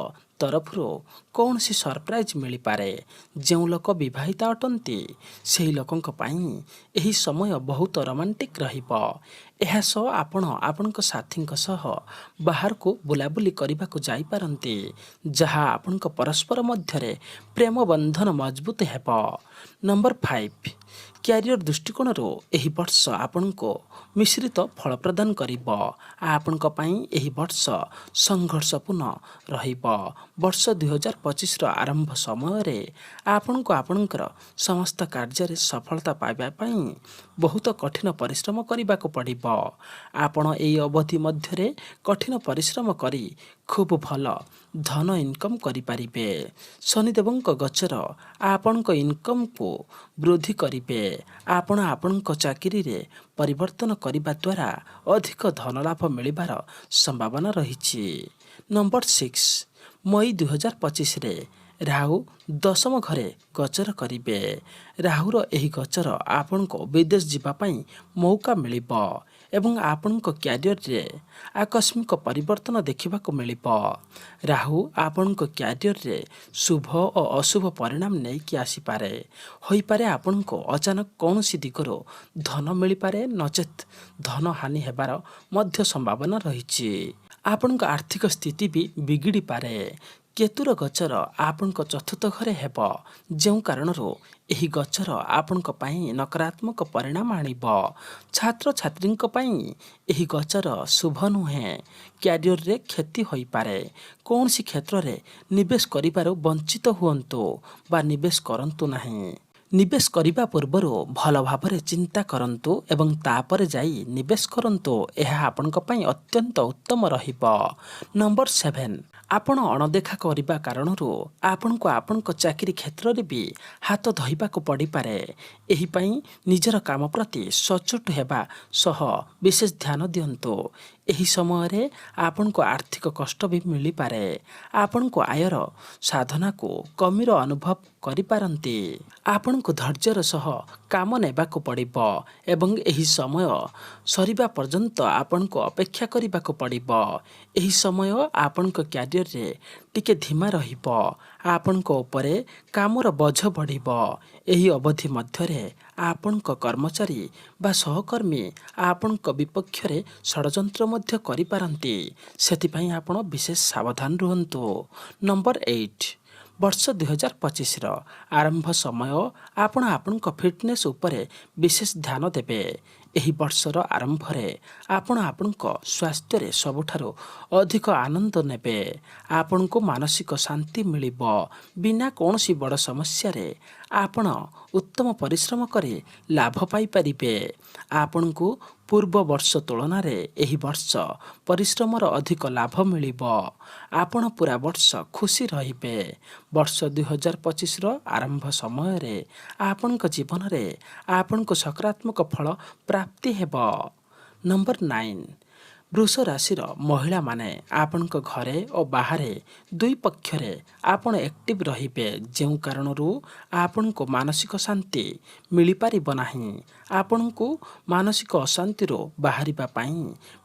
ତରଫରୁ କୌଣସି ସରପ୍ରାଇଜ୍ ମିଳିପାରେ। ଯେଉଁ ଲୋକ ବିବାହିତା ଅଟନ୍ତି, ସେହି ଲୋକଙ୍କ ପାଇଁ ଏହି ସମୟ ବହୁତ ରୋମାଣ୍ଟିକ୍ ରହିବ। ଏହା ସହ ଆପଣ ଆପଣଙ୍କ ସାଥୀଙ୍କ ସହ ବାହାରକୁ ବୁଲାବୁଲି କରିବାକୁ ଯାଇପାରନ୍ତି, ଯାହା ଆପଣଙ୍କ ପରସ୍ପର ମଧ୍ୟରେ ପ୍ରେମ ବନ୍ଧନ ମଜବୁତ ହେବ। ନମ୍ବର 5, କ୍ୟାରିୟର ଦୃଷ୍ଟିକୋଣରୁ ଏହି ବର୍ଷ ଆପଣଙ୍କୁ ମିଶ୍ରିତ ଫଳ ପ୍ରଦାନ କରିବ। ଆପଣଙ୍କ ପାଇଁ ଏହି ବର୍ଷ ସଂଘର୍ଷପୂର୍ଣ୍ଣ ରହିବ। ବର୍ଷ 2025ର ଆରମ୍ଭ ସମୟରେ ଆପଣଙ୍କୁ ଆପଣଙ୍କର ସମସ୍ତ କାର୍ଯ୍ୟରେ ସଫଳତା ପାଇବା ପାଇଁ ବହୁତ କଠିନ ପରିଶ୍ରମ କରିବାକୁ ପଡ଼ିବ। ଆପଣ ଏହି ଅବଧି ମଧ୍ୟରେ କଠିନ ପରିଶ୍ରମ କରି ଖୁବ୍ ଭଲ ଧନ ଇନକମ୍ କରିପାରିବେ। ଶନିଦେବଙ୍କ ଗୋଚର ଆପଣଙ୍କ ଇନକମ୍କୁ ବୃଦ୍ଧି କରିବେ। ଆପଣ ଆପଣଙ୍କ ଚାକିରିରେ ପରିବର୍ତ୍ତନ କରିବା ଦ୍ୱାରା ଅଧିକ ଧନ ଲାଭ ମିଳିବାର ସମ୍ଭାବନା ରହିଛି। ନମ୍ବର 6, ମଇ 2025ରେ ରାହୁ ଦଶମ ଘରେ ଗୋଚର କରିବେ। ରାହୁର ଏହି ଗୋଚର ଆପଣଙ୍କୁ ବିଦେଶ ଯିବା ପାଇଁ ମୌକା ମିଳିବ ଏବଂ ଆପଣଙ୍କ କ୍ୟାରିୟରରେ ଆକସ୍ମିକ ପରିବର୍ତ୍ତନ ଦେଖିବାକୁ ମିଳିବ। ରାହୁ ଆପଣଙ୍କ କ୍ୟାରିୟରରେ ଶୁଭ ଓ ଅଶୁଭ ପରିଣାମ ନେଇକି ଆସିପାରେ। ହୋଇପାରେ ଆପଣଙ୍କୁ ଅଚାନକ କୌଣସି ଦିଗରୁ ଧନ ମିଳିପାରେ, ନଚେତ୍ ଧନ ହାନି ହେବାର ମଧ୍ୟ ସମ୍ଭାବନା ରହିଛି। ଆପଣଙ୍କ ଆର୍ଥିକ ସ୍ଥିତି ବି ବିଗିଡ଼ିପାରେ। କେତୁର ଗୋଚର ଆପଣଙ୍କ ଚତୁର୍ଥ ଘରେ ହେବ, ଯେଉଁ କାରଣରୁ ଏହି ଗୋଚର ଆପଣଙ୍କ ପାଇଁ ନକାରାତ୍ମକ ପରିଣାମ ଆଣିବ। ଛାତ୍ରଛାତ୍ରୀଙ୍କ ପାଇଁ ଏହି ଗୋଚର ଶୁଭ ନୁହେଁ। କ୍ୟାରିୟରରେ କ୍ଷତି ହୋଇପାରେ। କୌଣସି କ୍ଷେତ୍ରରେ ନିବେଶ କରିବାରୁ ବଞ୍ଚିତ ହୁଅନ୍ତୁ ବା ନିବେଶ କରନ୍ତୁ ନାହିଁ। ନିବେଶ କରିବା ପୂର୍ବରୁ ଭଲ ଭାବରେ ଚିନ୍ତା କରନ୍ତୁ ଏବଂ ତାପରେ ଯାଇ ନିବେଶ କରନ୍ତୁ। ଏହା ଆପଣଙ୍କ ପାଇଁ ଅତ୍ୟନ୍ତ ଉତ୍ତମ ରହିବ। ନମ୍ବର 7, ଆପଣ ଅଣଦେଖା କରିବା କାରଣରୁ ଆପଣଙ୍କୁ ଆପଣଙ୍କ ଚାକିରି କ୍ଷେତ୍ରରେ ବି ହାତ ଧୋଇବାକୁ ପଡ଼ିପାରେ। ଏହିପାଇଁ ନିଜର କାମ ପ୍ରତି ସଚ୍ଚୋଟ ହେବା ସହ ବିଶେଷ ଧ୍ୟାନ ଦିଅନ୍ତୁ। ଏହି ସମୟରେ ଆପଣଙ୍କୁ ଆର୍ଥିକ କଷ୍ଟ ବି ମିଳିପାରେ। ଆପଣଙ୍କୁ ଆୟର ସାଧନାକୁ କମିର ଅନୁଭବ କରିପାରନ୍ତି। ଆପଣଙ୍କୁ ଧୈର୍ଯ୍ୟର ସହ କାମ ନେବାକୁ ପଡ଼ିବ ଏବଂ ଏହି ସମୟ ସରିବା ପର୍ଯ୍ୟନ୍ତ ଆପଣଙ୍କୁ ଅପେକ୍ଷା କରିବାକୁ ପଡ଼ିବ। ଏହି ସମୟ ଆପଣଙ୍କ କ୍ୟାରିୟରରେ ଟିକେ ଧୀମା ରହିବ। ଆପଣଙ୍କ ଉପରେ କାମର ବୋଝ ବଢ଼ିବ। ଏହି ଅବଧି ମଧ୍ୟରେ ଆପଣଙ୍କ କର୍ମଚାରୀ ବା ସହକର୍ମୀ ଆପଣଙ୍କ ବିପକ୍ଷରେ ଷଡ଼ଯନ୍ତ୍ର ମଧ୍ୟ କରିପାରନ୍ତି। ସେଥିପାଇଁ ଆପଣ ବିଶେଷ ସାବଧାନ ରୁହନ୍ତୁ। ନମ୍ବର 8, ବର୍ଷ 2025ର ଆରମ୍ଭ ସମୟ ଆପଣ ଆପଣଙ୍କ ଫିଟନେସ୍ ଉପରେ ବିଶେଷ ଧ୍ୟାନ ଦେବେ। ଏହି ବର୍ଷର ଆରମ୍ଭରେ ଆପଣ ଆପଣଙ୍କ ସ୍ୱାସ୍ଥ୍ୟରେ ସବୁଠାରୁ ଅଧିକ ଆନନ୍ଦ ନେବେ। ଆପଣଙ୍କୁ ମାନସିକ ଶାନ୍ତି ମିଳିବ। ବିନା କୌଣସି ବଡ଼ ସମସ୍ୟାରେ ଆପଣ ଉତ୍ତମ ପରିଶ୍ରମ କରି ଲାଭ ପାଇପାରିବେ। ଆପଣଙ୍କୁ ପୂର୍ବ ବର୍ଷ ତୁଳନାରେ ଏହି ବର୍ଷ ପରିଶ୍ରମର ଅଧିକ ଲାଭ ମିଳିବ। ଆପଣ ପୁରା ବର୍ଷ ଖୁସି ରହିବେ। ବର୍ଷ 2025ର ଆରମ୍ଭ ସମୟରେ ଆପଣଙ୍କ ଜୀବନରେ ଆପଣଙ୍କୁ ସକାରାତ୍ମକ ଫଳ ପ୍ରାପ୍ତି ହେବ। ନମ୍ବର 9, ବୃଷ ରାଶିର ମହିଳାମାନେ, ଆପଣଙ୍କ ଘରେ ଓ ବାହାରେ ଦୁଇ ପକ୍ଷରେ ଆପଣ ଆକ୍ଟିଭ ରହିବେ, ଯେଉଁ କାରଣରୁ ଆପଣଙ୍କୁ ମାନସିକ ଶାନ୍ତି ମିଳିପାରିବ ନାହିଁ। ଆପଣଙ୍କୁ ମାନସିକ ଅଶାନ୍ତିରୁ ବାହାରିବା ପାଇଁ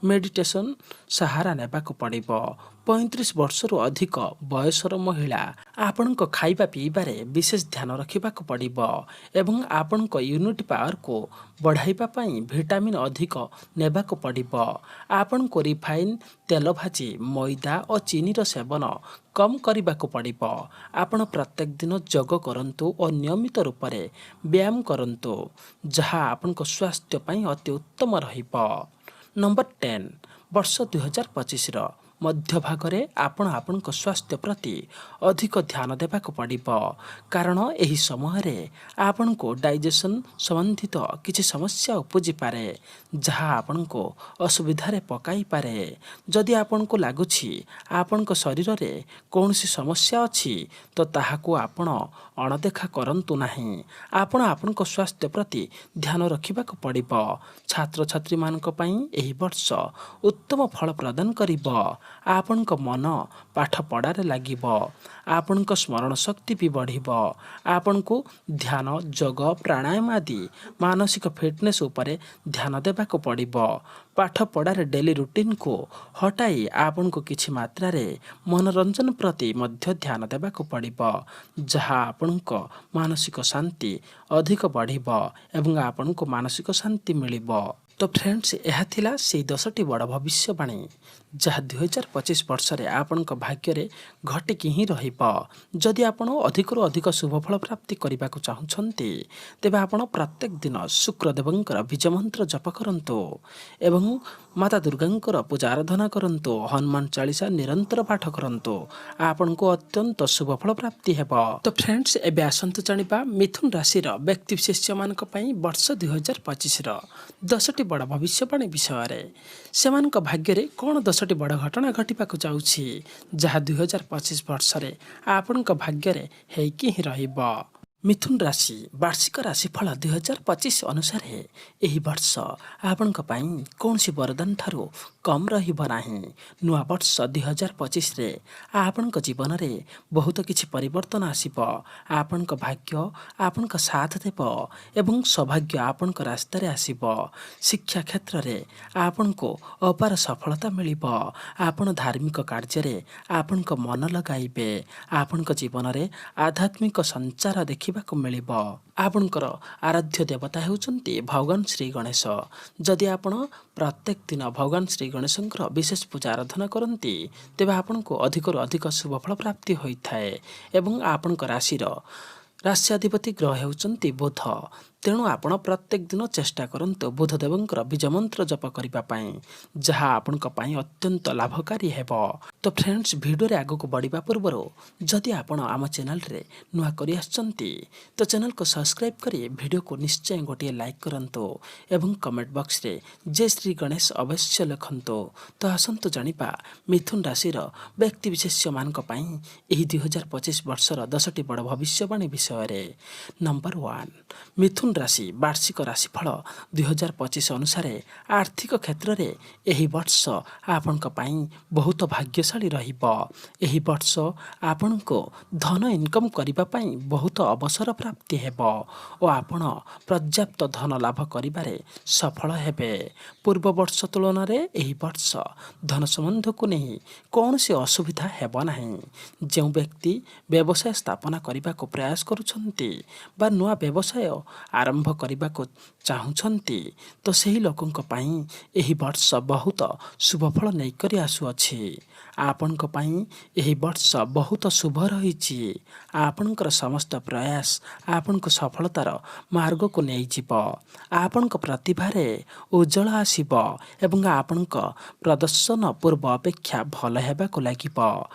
ମେଡ଼ିଟେସନ୍ ସାହାରା ନେବାକୁ ପଡ଼ିବ। 35 ବର୍ଷରୁ ଅଧିକ ବୟସର ମହିଳା, ଆପଣଙ୍କ ଖାଇବା ପିଇବାରେ ବିଶେଷ ଧ୍ୟାନ ରଖିବାକୁ ପଡ଼ିବ ଏବଂ ଆପଣଙ୍କ ଇମ୍ୟୁନିଟି ପାୱାରକୁ ବଢ଼ାଇବା ପାଇଁ ଭିଟାମିନ୍ ଅଧିକ ନେବାକୁ ପଡ଼ିବ। ଆପଣଙ୍କୁ ରିଫାଇନ୍ ତେଲ ଭାଜି, ମଇଦା ଓ ଚିନିର ସେବନ କମ୍ କରିବାକୁ ପଡ଼ିବ। ଆପଣ ପ୍ରତ୍ୟେକ ଦିନ ଯୋଗ କରନ୍ତୁ ଓ ନିୟମିତ ରୂପରେ ବ୍ୟାୟାମ କରନ୍ତୁ, ଯାହା ଆପଣଙ୍କ ସ୍ୱାସ୍ଥ୍ୟ ପାଇଁ ଅତି ଉତ୍ତମ ରହିବ। ନମ୍ବର 10, ବର୍ଷ 2025ର ମଧ୍ୟଭାଗରେ ଆପଣ ଆପଣଙ୍କ ସ୍ୱାସ୍ଥ୍ୟ ପ୍ରତି ଅଧିକ ଧ୍ୟାନ ଦେବାକୁ ପଡ଼ିବ, କାରଣ ଏହି ସମୟରେ ଆପଣଙ୍କୁ ଡାଇଜେସନ୍ ସମ୍ବନ୍ଧିତ କିଛି ସମସ୍ୟା ଉପୁଜିପାରେ, ଯାହା ଆପଣଙ୍କୁ ଅସୁବିଧାରେ ପକାଇପାରେ। ଯଦି ଆପଣଙ୍କୁ ଲାଗୁଛି ଆପଣଙ୍କ ଶରୀରରେ କୌଣସି ସମସ୍ୟା ଅଛି, ତ ତାହାକୁ ଆପଣ ଅଣଦେଖା କରନ୍ତୁ ନାହିଁ। ଆପଣ ଆପଣଙ୍କ ସ୍ୱାସ୍ଥ୍ୟ ପ୍ରତି ଧ୍ୟାନ ରଖିବାକୁ ପଡ଼ିବ। ଛାତ୍ରଛାତ୍ରୀମାନଙ୍କ ପାଇଁ ଏହି ବର୍ଷ ଉତ୍ତମ ଫଳ ପ୍ରଦାନ କରିବ। ଆପଣଙ୍କ ମନ ପାଠ ପଢ଼ାରେ ଲାଗିବ। ଆପଣଙ୍କ ସ୍ମରଣ ଶକ୍ତି ବି ବଢ଼ିବ। ଆପଣଙ୍କୁ ଧ୍ୟାନ, ଯୋଗ, ପ୍ରାଣାୟାମ ଆଦି ମାନସିକ ଫିଟନେସ୍ ଉପରେ ଧ୍ୟାନ ଦେବାକୁ ପଡ଼ିବ। ପାଠ ପଢ଼ାରେ ଡେଲି ରୁଟିନକୁ ହଟାଇ ଆପଣଙ୍କୁ କିଛି ମାତ୍ରାରେ ମନୋରଞ୍ଜନ ପ୍ରତି ମଧ୍ୟ ଧ୍ୟାନ ଦେବାକୁ ପଡ଼ିବ, ଯାହା ଆପଣଙ୍କ ମାନସିକ ଶାନ୍ତି ଅଧିକ ବଢ଼ିବ ଏବଂ ଆପଣଙ୍କୁ ମାନସିକ ଶାନ୍ତି ମିଳିବ। ତ ଫ୍ରେଣ୍ଡସ୍, ଏହା ଥିଲା ସେଇ 10ଟି ବଡ଼ ଭବିଷ୍ୟବାଣୀ, ଯାହା 2025 ବର୍ଷରେ ଆପଣଙ୍କ ଭାଗ୍ୟରେ ଘଟିକି ହିଁ ରହିବ। ଯଦି ଆପଣ ଅଧିକରୁ ଅଧିକ ଶୁଭଫଳ ପ୍ରାପ୍ତି କରିବାକୁ ଚାହୁଁଛନ୍ତି, ତେବେ ଆପଣ ପ୍ରତ୍ୟେକ ଦିନ ଶୁକ୍ରଦେବଙ୍କର ବୀଜ ମନ୍ତ୍ର ଜପ କରନ୍ତୁ ଏବଂ ମାତା ଦୁର୍ଗାଙ୍କର ପୂଜା ଆରାଧନା କରନ୍ତୁ। ହନୁମାନ ଚାଳିଶା ନିରନ୍ତର ପାଠ କରନ୍ତୁ। ଆପଣଙ୍କୁ ଅତ୍ୟନ୍ତ ଶୁଭଫଳ ପ୍ରାପ୍ତି ହେବ। ତ ଫ୍ରେଣ୍ଡସ୍, ଏବେ ଆସନ୍ତୁ ଜାଣିବା ମିଥୁନ ରାଶିର ବ୍ୟକ୍ତିବିଶେଷମାନଙ୍କ ପାଇଁ ବର୍ଷ 2025ର 10ଟି ବଡ଼ ଭବିଷ୍ୟବାଣୀ ବିଷୟରେ। ସେମାନଙ୍କ ଭାଗ୍ୟରେ କ'ଣ 10ଟି ବଡ଼ ଘଟଣା ଘଟିବାକୁ ଯାଉଛି, ଯାହା 2025 ବର୍ଷରେ ଆପଣଙ୍କ ଭାଗ୍ୟରେ ହେଇକି ହିଁ ରହିବ। ମିଥୁନ ରାଶି ବାର୍ଷିକ ରାଶିଫଳ 2025 ଅନୁସାରେ ଏହି ବର୍ଷ ଆପଣଙ୍କ ପାଇଁ କୌଣସି ବରଦାନ ଠାରୁ କମ୍ ରହିବ ନାହିଁ। ନୂଆ ବର୍ଷ 2025ରେ ଆପଣଙ୍କ ଜୀବନରେ ବହୁତ କିଛି ପରିବର୍ତ୍ତନ ଆସିବ। ଆପଣଙ୍କ ଭାଗ୍ୟ ଆପଣଙ୍କ ସାଥ ଦେବ ଏବଂ ସୌଭାଗ୍ୟ ଆପଣଙ୍କ ରାସ୍ତାରେ ଆସିବ। ଶିକ୍ଷା କ୍ଷେତ୍ରରେ ଆପଣଙ୍କୁ ଅପାର ସଫଳତା ମିଳିବ। ଆପଣ ଧାର୍ମିକ କାର୍ଯ୍ୟରେ ଆପଣଙ୍କ ମନ ଲଗାଇବେ। ଆପଣଙ୍କ ଜୀବନରେ ଆଧ୍ୟାତ୍ମିକ ସଞ୍ଚାର ଦେଖିବାକୁ ମିଳିବ। ଆପଣଙ୍କର ଆରାଧ୍ୟ ଦେବତା ହେଉଛନ୍ତି ଭଗବାନ ଶ୍ରୀ ଗଣେଶ। ଯଦି ଆପଣ ପ୍ରତ୍ୟେକ ଦିନ ଭଗବାନ ଶ୍ରୀ ଗଣେଶଙ୍କର ବିଶେଷ ପୂଜା ଆରାଧନା କରନ୍ତି, ତେବେ ଆପଣଙ୍କୁ ଅଧିକରୁ ଅଧିକ ଶୁଭଫଳ ପ୍ରାପ୍ତି ହୋଇଥାଏ ଏବଂ ଆପଣଙ୍କ ରାଶିର ରାଶ୍ୟାଧିପତି ଗ୍ରହ ହେଉଛନ୍ତି ବୁଧ। ତେଣୁ ଆପଣ ପ୍ରତ୍ୟେକ ଦିନ ଚେଷ୍ଟା କରନ୍ତୁ ବୁଧଦେବଙ୍କର ବୀଜମନ୍ତ୍ର ଜପ କରିବା ପାଇଁ, ଯାହା ଆପଣଙ୍କ ପାଇଁ ଅତ୍ୟନ୍ତ ଲାଭକାରୀ ହେବ। ତ ଫ୍ରେଣ୍ଡସ୍, ଭିଡ଼ିଓରେ ଆଗକୁ ବଢ଼ିବା ପୂର୍ବରୁ ଯଦି ଆପଣ ଆମ ଚ୍ୟାନେଲରେ ନୂଆ କରି ଆସିଛନ୍ତି, ତ ଚ୍ୟାନେଲକୁ ସବସ୍କ୍ରାଇବ୍ କରି ଭିଡ଼ିଓକୁ ନିଶ୍ଚୟ ଗୋଟିଏ ଲାଇକ୍ କରନ୍ତୁ ଏବଂ କମେଣ୍ଟ ବକ୍ସରେ ଜୟ ଶ୍ରୀ ଗଣେଶ ଅବଶ୍ୟ ଲେଖନ୍ତୁ। ତ ଆସନ୍ତୁ ଜାଣିବା ମିଥୁନ ରାଶିର ବ୍ୟକ୍ତିବିଶେଷମାନଙ୍କ ପାଇଁ ଏହି 2025 ବର୍ଷର 10ଟି ବଡ଼ ଭବିଷ୍ୟବାଣୀ ବିଷୟରେ। ନମ୍ବର 1, ମିଥୁନ ରାଶି ବାର୍ଷିକ ରାଶିଫଳ 2025 ଅନୁସାରେ ଆର୍ଥିକ କ୍ଷେତ୍ରରେ ଏହି ବର୍ଷ ଆପଣଙ୍କ ପାଇଁ ବହୁତ ଭାଗ୍ୟଶାଳୀ ରହିବ। ଏହି ବର୍ଷ ଆପଣଙ୍କୁ ଧନ ଇନକମ୍ କରିବା ପାଇଁ ବହୁତ ଅବସର ପ୍ରାପ୍ତି ହେବ ଓ ଆପଣ ପର୍ଯ୍ୟାପ୍ତ ଧନ ଲାଭ କରିବାରେ ସଫଳ ହେବେ। ପୂର୍ବ ବର୍ଷ ତୁଳନାରେ ଏହି ବର୍ଷ ଧନ ସମ୍ବନ୍ଧକୁ ନେଇ କୌଣସି ଅସୁବିଧା ହେବ ନାହିଁ। ଯେଉଁ ବ୍ୟକ୍ତି ବ୍ୟବସାୟ ସ୍ଥାପନା କରିବାକୁ ପ୍ରୟାସ କରୁଛନ୍ତି ବା ନୂଆ ବ୍ୟବସାୟ ଆରମ୍ଭ କରିବାକୁ ଚାହୁଁଛନ୍ତି, ତ ସେହି ଲୋକଙ୍କ ପାଇଁ ଏହି ବର୍ଷ ବହୁତ ଶୁଭଫଳ ନେଇକରି ଆସୁଅଛି। ଆପଣଙ୍କ ପାଇଁ ଏହି ବର୍ଷ ବହୁତ ଶୁଭ ରହିଛି। ଆପଣଙ୍କର ସମସ୍ତ ପ୍ରୟାସ ଆପଣଙ୍କୁ ସଫଳତାର ମାର୍ଗକୁ ନେଇଯିବ। ଆପଣଙ୍କ ପ୍ରତିଭାରେ ଉଜ୍ଜଳ ଆସିବ ଏବଂ ଆପଣଙ୍କ ପ୍ରଦର୍ଶନ ପୂର୍ବ ଅପେକ୍ଷା ଭଲ ହେବାକୁ ଲାଗିବ।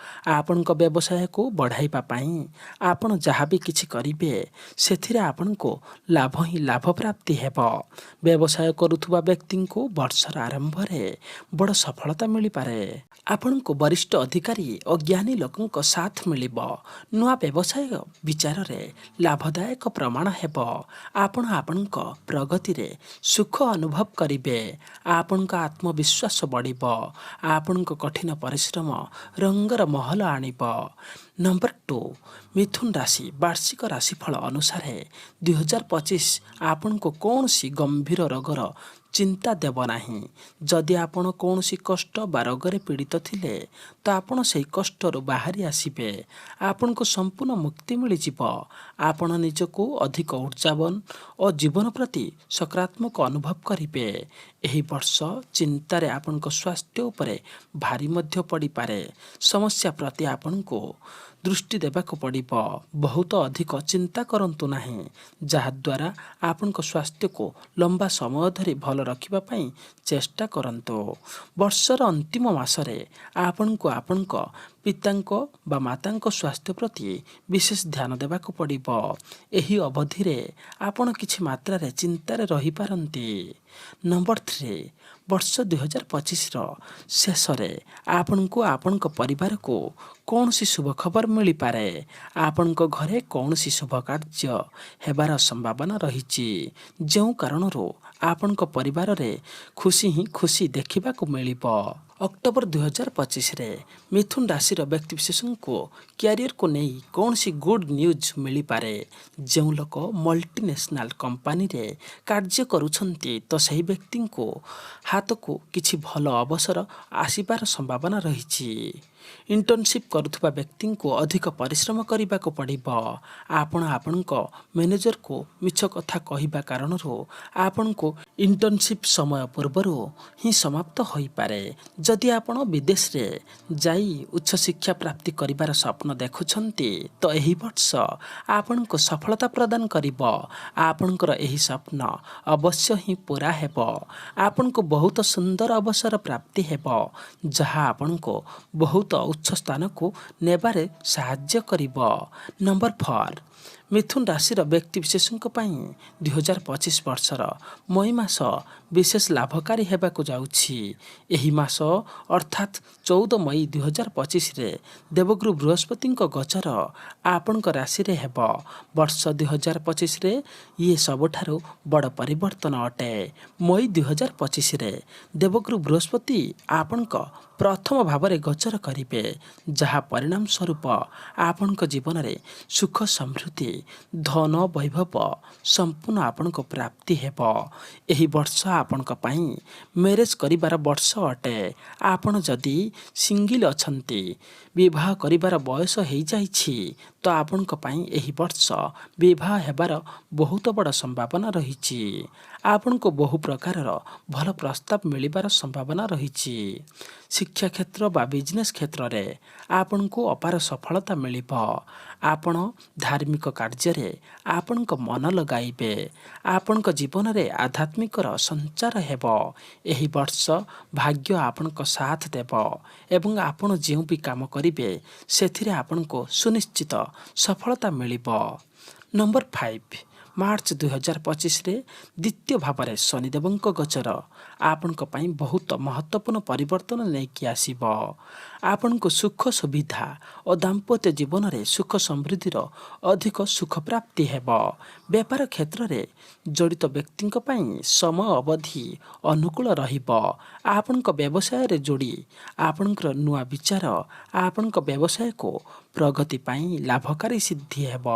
ଆପଣଙ୍କ ବ୍ୟବସାୟକୁ ବଢ଼ାଇବା ପାଇଁ ଆପଣ ଯାହା ବି କିଛି କରିବେ, ସେଥିରେ ଆପଣଙ୍କୁ ଲାଭ ହିଁ ଲାଭ ପ୍ରାପ୍ତି ହେବ। ବ୍ୟବସାୟ କରୁଥିବା ବ୍ୟକ୍ତିଙ୍କୁ ବର୍ଷର ଆରମ୍ଭରେ ବଡ଼ ସଫଳତା ମିଳିପାରେ। ଆପଣଙ୍କୁ ବରିଷ୍ଠ ଅଧିକାରୀ ଓ ଜ୍ଞାନୀ ଲୋକଙ୍କ ସାଥ ମିଳିବ। ନୂଆ ବ୍ୟବସାୟ ବିଚାରରେ ଲାଭଦାୟକ ପ୍ରମାଣ ହେବ। ଆପଣ ଆପଣଙ୍କ ପ୍ରଗତିରେ ସୁଖ ଅନୁଭବ କରିବେ। ଆପଣଙ୍କ ଆତ୍ମବିଶ୍ୱାସ ବଢ଼ିବ। ଆପଣଙ୍କ କଠିନ ପରିଶ୍ରମ ରଙ୍ଗର ମହଲ ଆଣିବ। ନମ୍ବର 2, ମିଥୁନ ରାଶି ବାର୍ଷିକ ରାଶିଫଳ ଅନୁସାରେ 2025 ଆପଣଙ୍କୁ କୌଣସି ଗମ୍ଭୀର ରୋଗର ଚିନ୍ତା ଦେବ ନାହିଁ। ଯଦି ଆପଣ କୌଣସି କଷ୍ଟ ବା ରୋଗରେ ପୀଡ଼ିତ ଥିଲେ, ତ ଆପଣ ସେହି କଷ୍ଟରୁ ବାହାରି ଆସିବେ। ଆପଣଙ୍କୁ ସମ୍ପୂର୍ଣ୍ଣ ମୁକ୍ତି ମିଳିଯିବ। ଆପଣ ନିଜକୁ ଅଧିକ ଉର୍ଜାବାନ ଓ ଜୀବନ ପ୍ରତି ସକାରାତ୍ମକ ଅନୁଭବ କରିବେ। ଏହି ବର୍ଷ ଚିନ୍ତାରେ ଆପଣଙ୍କ ସ୍ୱାସ୍ଥ୍ୟ ଉପରେ ଭାରି ମଧ୍ୟ ପଡ଼ିପାରେ। ସମସ୍ୟା ପ୍ରତି ଆପଣଙ୍କୁ ଦୃଷ୍ଟି ଦେବାକୁ ପଡ଼ିବ। ବହୁତ ଅଧିକ ଚିନ୍ତା କରନ୍ତୁ ନାହିଁ, ଯାହାଦ୍ୱାରା ଆପଣଙ୍କ ସ୍ୱାସ୍ଥ୍ୟକୁ ଲମ୍ବା ସମୟ ଧରି ଭଲ ରଖିବା ପାଇଁ ଚେଷ୍ଟା କରନ୍ତୁ। ବର୍ଷର ଅନ୍ତିମ ମାସରେ ଆପଣଙ୍କୁ ଆପଣଙ୍କ ପିତାଙ୍କ ବା ମାତାଙ୍କ ସ୍ୱାସ୍ଥ୍ୟ ପ୍ରତି ବିଶେଷ ଧ୍ୟାନ ଦେବାକୁ ପଡ଼ିବ। ଏହି ଅବଧିରେ ଆପଣ କିଛି ମାତ୍ରାରେ ଚିନ୍ତାରେ ରହିପାରନ୍ତି। ନମ୍ବର 3, ବର୍ଷ 2025ର ଶେଷରେ ଆପଣଙ୍କୁ ଆପଣଙ୍କ ପରିବାରକୁ କୌଣସି ଶୁଭ ଖବର ମିଳିପାରେ। ଆପଣଙ୍କ ଘରେ କୌଣସି ଶୁଭ କାର୍ଯ୍ୟ ହେବାର ସମ୍ଭାବନା ରହିଛି, ଯେଉଁ କାରଣରୁ ଆପଣଙ୍କ ପରିବାରରେ ଖୁସି ହିଁ ଖୁସି ଦେଖିବାକୁ ମିଳିବ। ଅକ୍ଟୋବର 2025ରେ ମିଥୁନ ରାଶିର ବ୍ୟକ୍ତିବିଶେଷଙ୍କୁ କ୍ୟାରିୟରକୁ ନେଇ କୌଣସି ଗୁଡ୍ ନ୍ୟୁଜ୍ ମିଳିପାରେ। ଯେଉଁ ଲୋକ ମଲ୍ଟିନ୍ୟାସନାଲ୍ କମ୍ପାନୀରେ କାର୍ଯ୍ୟ କରୁଛନ୍ତି, ତ ସେହି ବ୍ୟକ୍ତିଙ୍କୁ ହାତକୁ କିଛି ଭଲ ଅବସର ଆସିବାର ସମ୍ଭାବନା ରହିଛି। ଇଣ୍ଟର୍ନସିପ୍ କରୁଥିବା ବ୍ୟକ୍ତିଙ୍କୁ ଅଧିକ ପରିଶ୍ରମ କରିବାକୁ ପଡ଼ିବ। ଆପଣ ଆପଣଙ୍କ ମ୍ୟାନେଜରକୁ ମିଛ କଥା କହିବା କାରଣରୁ ଆପଣଙ୍କୁ ଇଣ୍ଟର୍ନସିପ୍ ସମୟ ପୂର୍ବରୁ ହିଁ ସମାପ୍ତ ହୋଇପାରେ। ଯଦି ଆପଣ ବିଦେଶରେ ଯାଇ ଉଚ୍ଚଶିକ୍ଷା ପ୍ରାପ୍ତି କରିବାର ସ୍ୱପ୍ନ ଦେଖୁଛନ୍ତି, ତ ଏହି ବର୍ଷ ଆପଣଙ୍କୁ ସଫଳତା ପ୍ରଦାନ କରିବ। ଆପଣଙ୍କର ଏହି ସ୍ୱପ୍ନ ଅବଶ୍ୟ ହିଁ ପୂରା ହେବ। ଆପଣଙ୍କୁ ବହୁତ ସୁନ୍ଦର ଅବସର ପ୍ରାପ୍ତି ହେବ, ଯାହା ଆପଣଙ୍କୁ ବହୁତ ଉଚ୍ଚ ସ୍ଥାନକୁ ନେବାରେ ସାହାଯ୍ୟ କରିବ। ନମ୍ବର 4, ମିଥୁନ ରାଶିର ବ୍ୟକ୍ତିବିଶେଷଙ୍କ ପାଇଁ 2025 ବର୍ଷର ମଇ ମାସ ବିଶେଷ ଲାଭକାରୀ ହେବାକୁ ଯାଉଛି। ଏହି ମାସ ଅର୍ଥାତ୍ 14 ମଇ 2025ରେ ଦେବଗୁରୁ ବୃହସ୍ପତିଙ୍କ ଗୋଚର ଆପଣଙ୍କ ରାଶିରେ ହେବ। ବର୍ଷ 2025ରେ ଇଏ ସବୁଠାରୁ ବଡ଼ ପରିବର୍ତ୍ତନ ଅଟେ। ମଇ 2025ରେ ଦେବଗୁରୁ ବୃହସ୍ପତି ଆପଣଙ୍କ ପ୍ରଥମ ଭାବରେ ଗୋଚର କରିବେ, ଯାହା ପରିଣାମ ସ୍ୱରୂପ ଆପଣଙ୍କ ଜୀବନରେ ସୁଖ, ସମୃଦ୍ଧି, ଧନ, ବୈଭବ ସମ୍ପୂର୍ଣ୍ଣ ଆପଣଙ୍କ ପ୍ରାପ୍ତି ହେବ। ଏହି ବର୍ଷ ଆପଣଙ୍କ ପାଇଁ ମ୍ୟାରେଜ୍ କରିବାର ବର୍ଷ ଅଟେ। ଆପଣ ଯଦି ସିଙ୍ଗିଲ୍ ଅଛନ୍ତି, ବିବାହ କରିବାର ବୟସ ହେଇଯାଇଛି, ତ ଆପଣଙ୍କ ପାଇଁ ଏହି ବର୍ଷ ବିବାହ ହେବାର ବହୁତ ବଡ଼ ସମ୍ଭାବନା ରହିଛି। ଆପଣଙ୍କୁ ବହୁ ପ୍ରକାରର ଭଲ ପ୍ରସ୍ତାବ ମିଳିବାର ସମ୍ଭାବନା ରହିଛି। ଶିକ୍ଷା କ୍ଷେତ୍ର ବା ବିଜନେସ୍ କ୍ଷେତ୍ରରେ ଆପଣଙ୍କୁ ଅପାର ସଫଳତା ମିଳିବ। ଆପଣ ଧାର୍ମିକ କାର୍ଯ୍ୟରେ ଆପଣଙ୍କ ମନ ଲଗାଇବେ। ଆପଣଙ୍କ ଜୀବନରେ ଆଧ୍ୟାତ୍ମିକର ସଞ୍ଚାର ହେବ। ଏହି ବର୍ଷ ଭାଗ୍ୟ ଆପଣଙ୍କ ସାଥ ଦେବ ଏବଂ ଆପଣ ଯେଉଁ ବି କାମ କରିବେ, ସେଥିରେ ଆପଣଙ୍କୁ ସୁନିଶ୍ଚିତ ସଫଳତା ମିଳିବ। ନମ୍ବର 5, ମାର୍ଚ୍ଚ 2025ରେ ଦ୍ୱିତୀୟ ଭାବରେ ଶନିଦେବଙ୍କ ଗୋଚର ଆପଣଙ୍କ ପାଇଁ ବହୁତ ମହତ୍ତ୍ୱପୂର୍ଣ୍ଣ ପରିବର୍ତ୍ତନ ନେଇକି ଆସିବ। ଆପଣଙ୍କୁ ସୁଖ ସୁବିଧା ଓ ଦାମ୍ପତ୍ୟ ଜୀବନରେ ସୁଖ ସମୃଦ୍ଧିର ଅଧିକ ସୁଖ ପ୍ରାପ୍ତି ହେବ। ବେପାର କ୍ଷେତ୍ରରେ ଜଡ଼ିତ ବ୍ୟକ୍ତିଙ୍କ ପାଇଁ ସମୟ ଅବଧି ଅନୁକୂଳ ରହିବ। ଆପଣଙ୍କ ବ୍ୟବସାୟରେ ଯୋଡ଼ି ଆପଣଙ୍କର ନୂଆ ବିଚାର ଆପଣଙ୍କ ବ୍ୟବସାୟକୁ ପ୍ରଗତି ପାଇଁ ଲାଭକାରୀ ସିଦ୍ଧି ହେବ।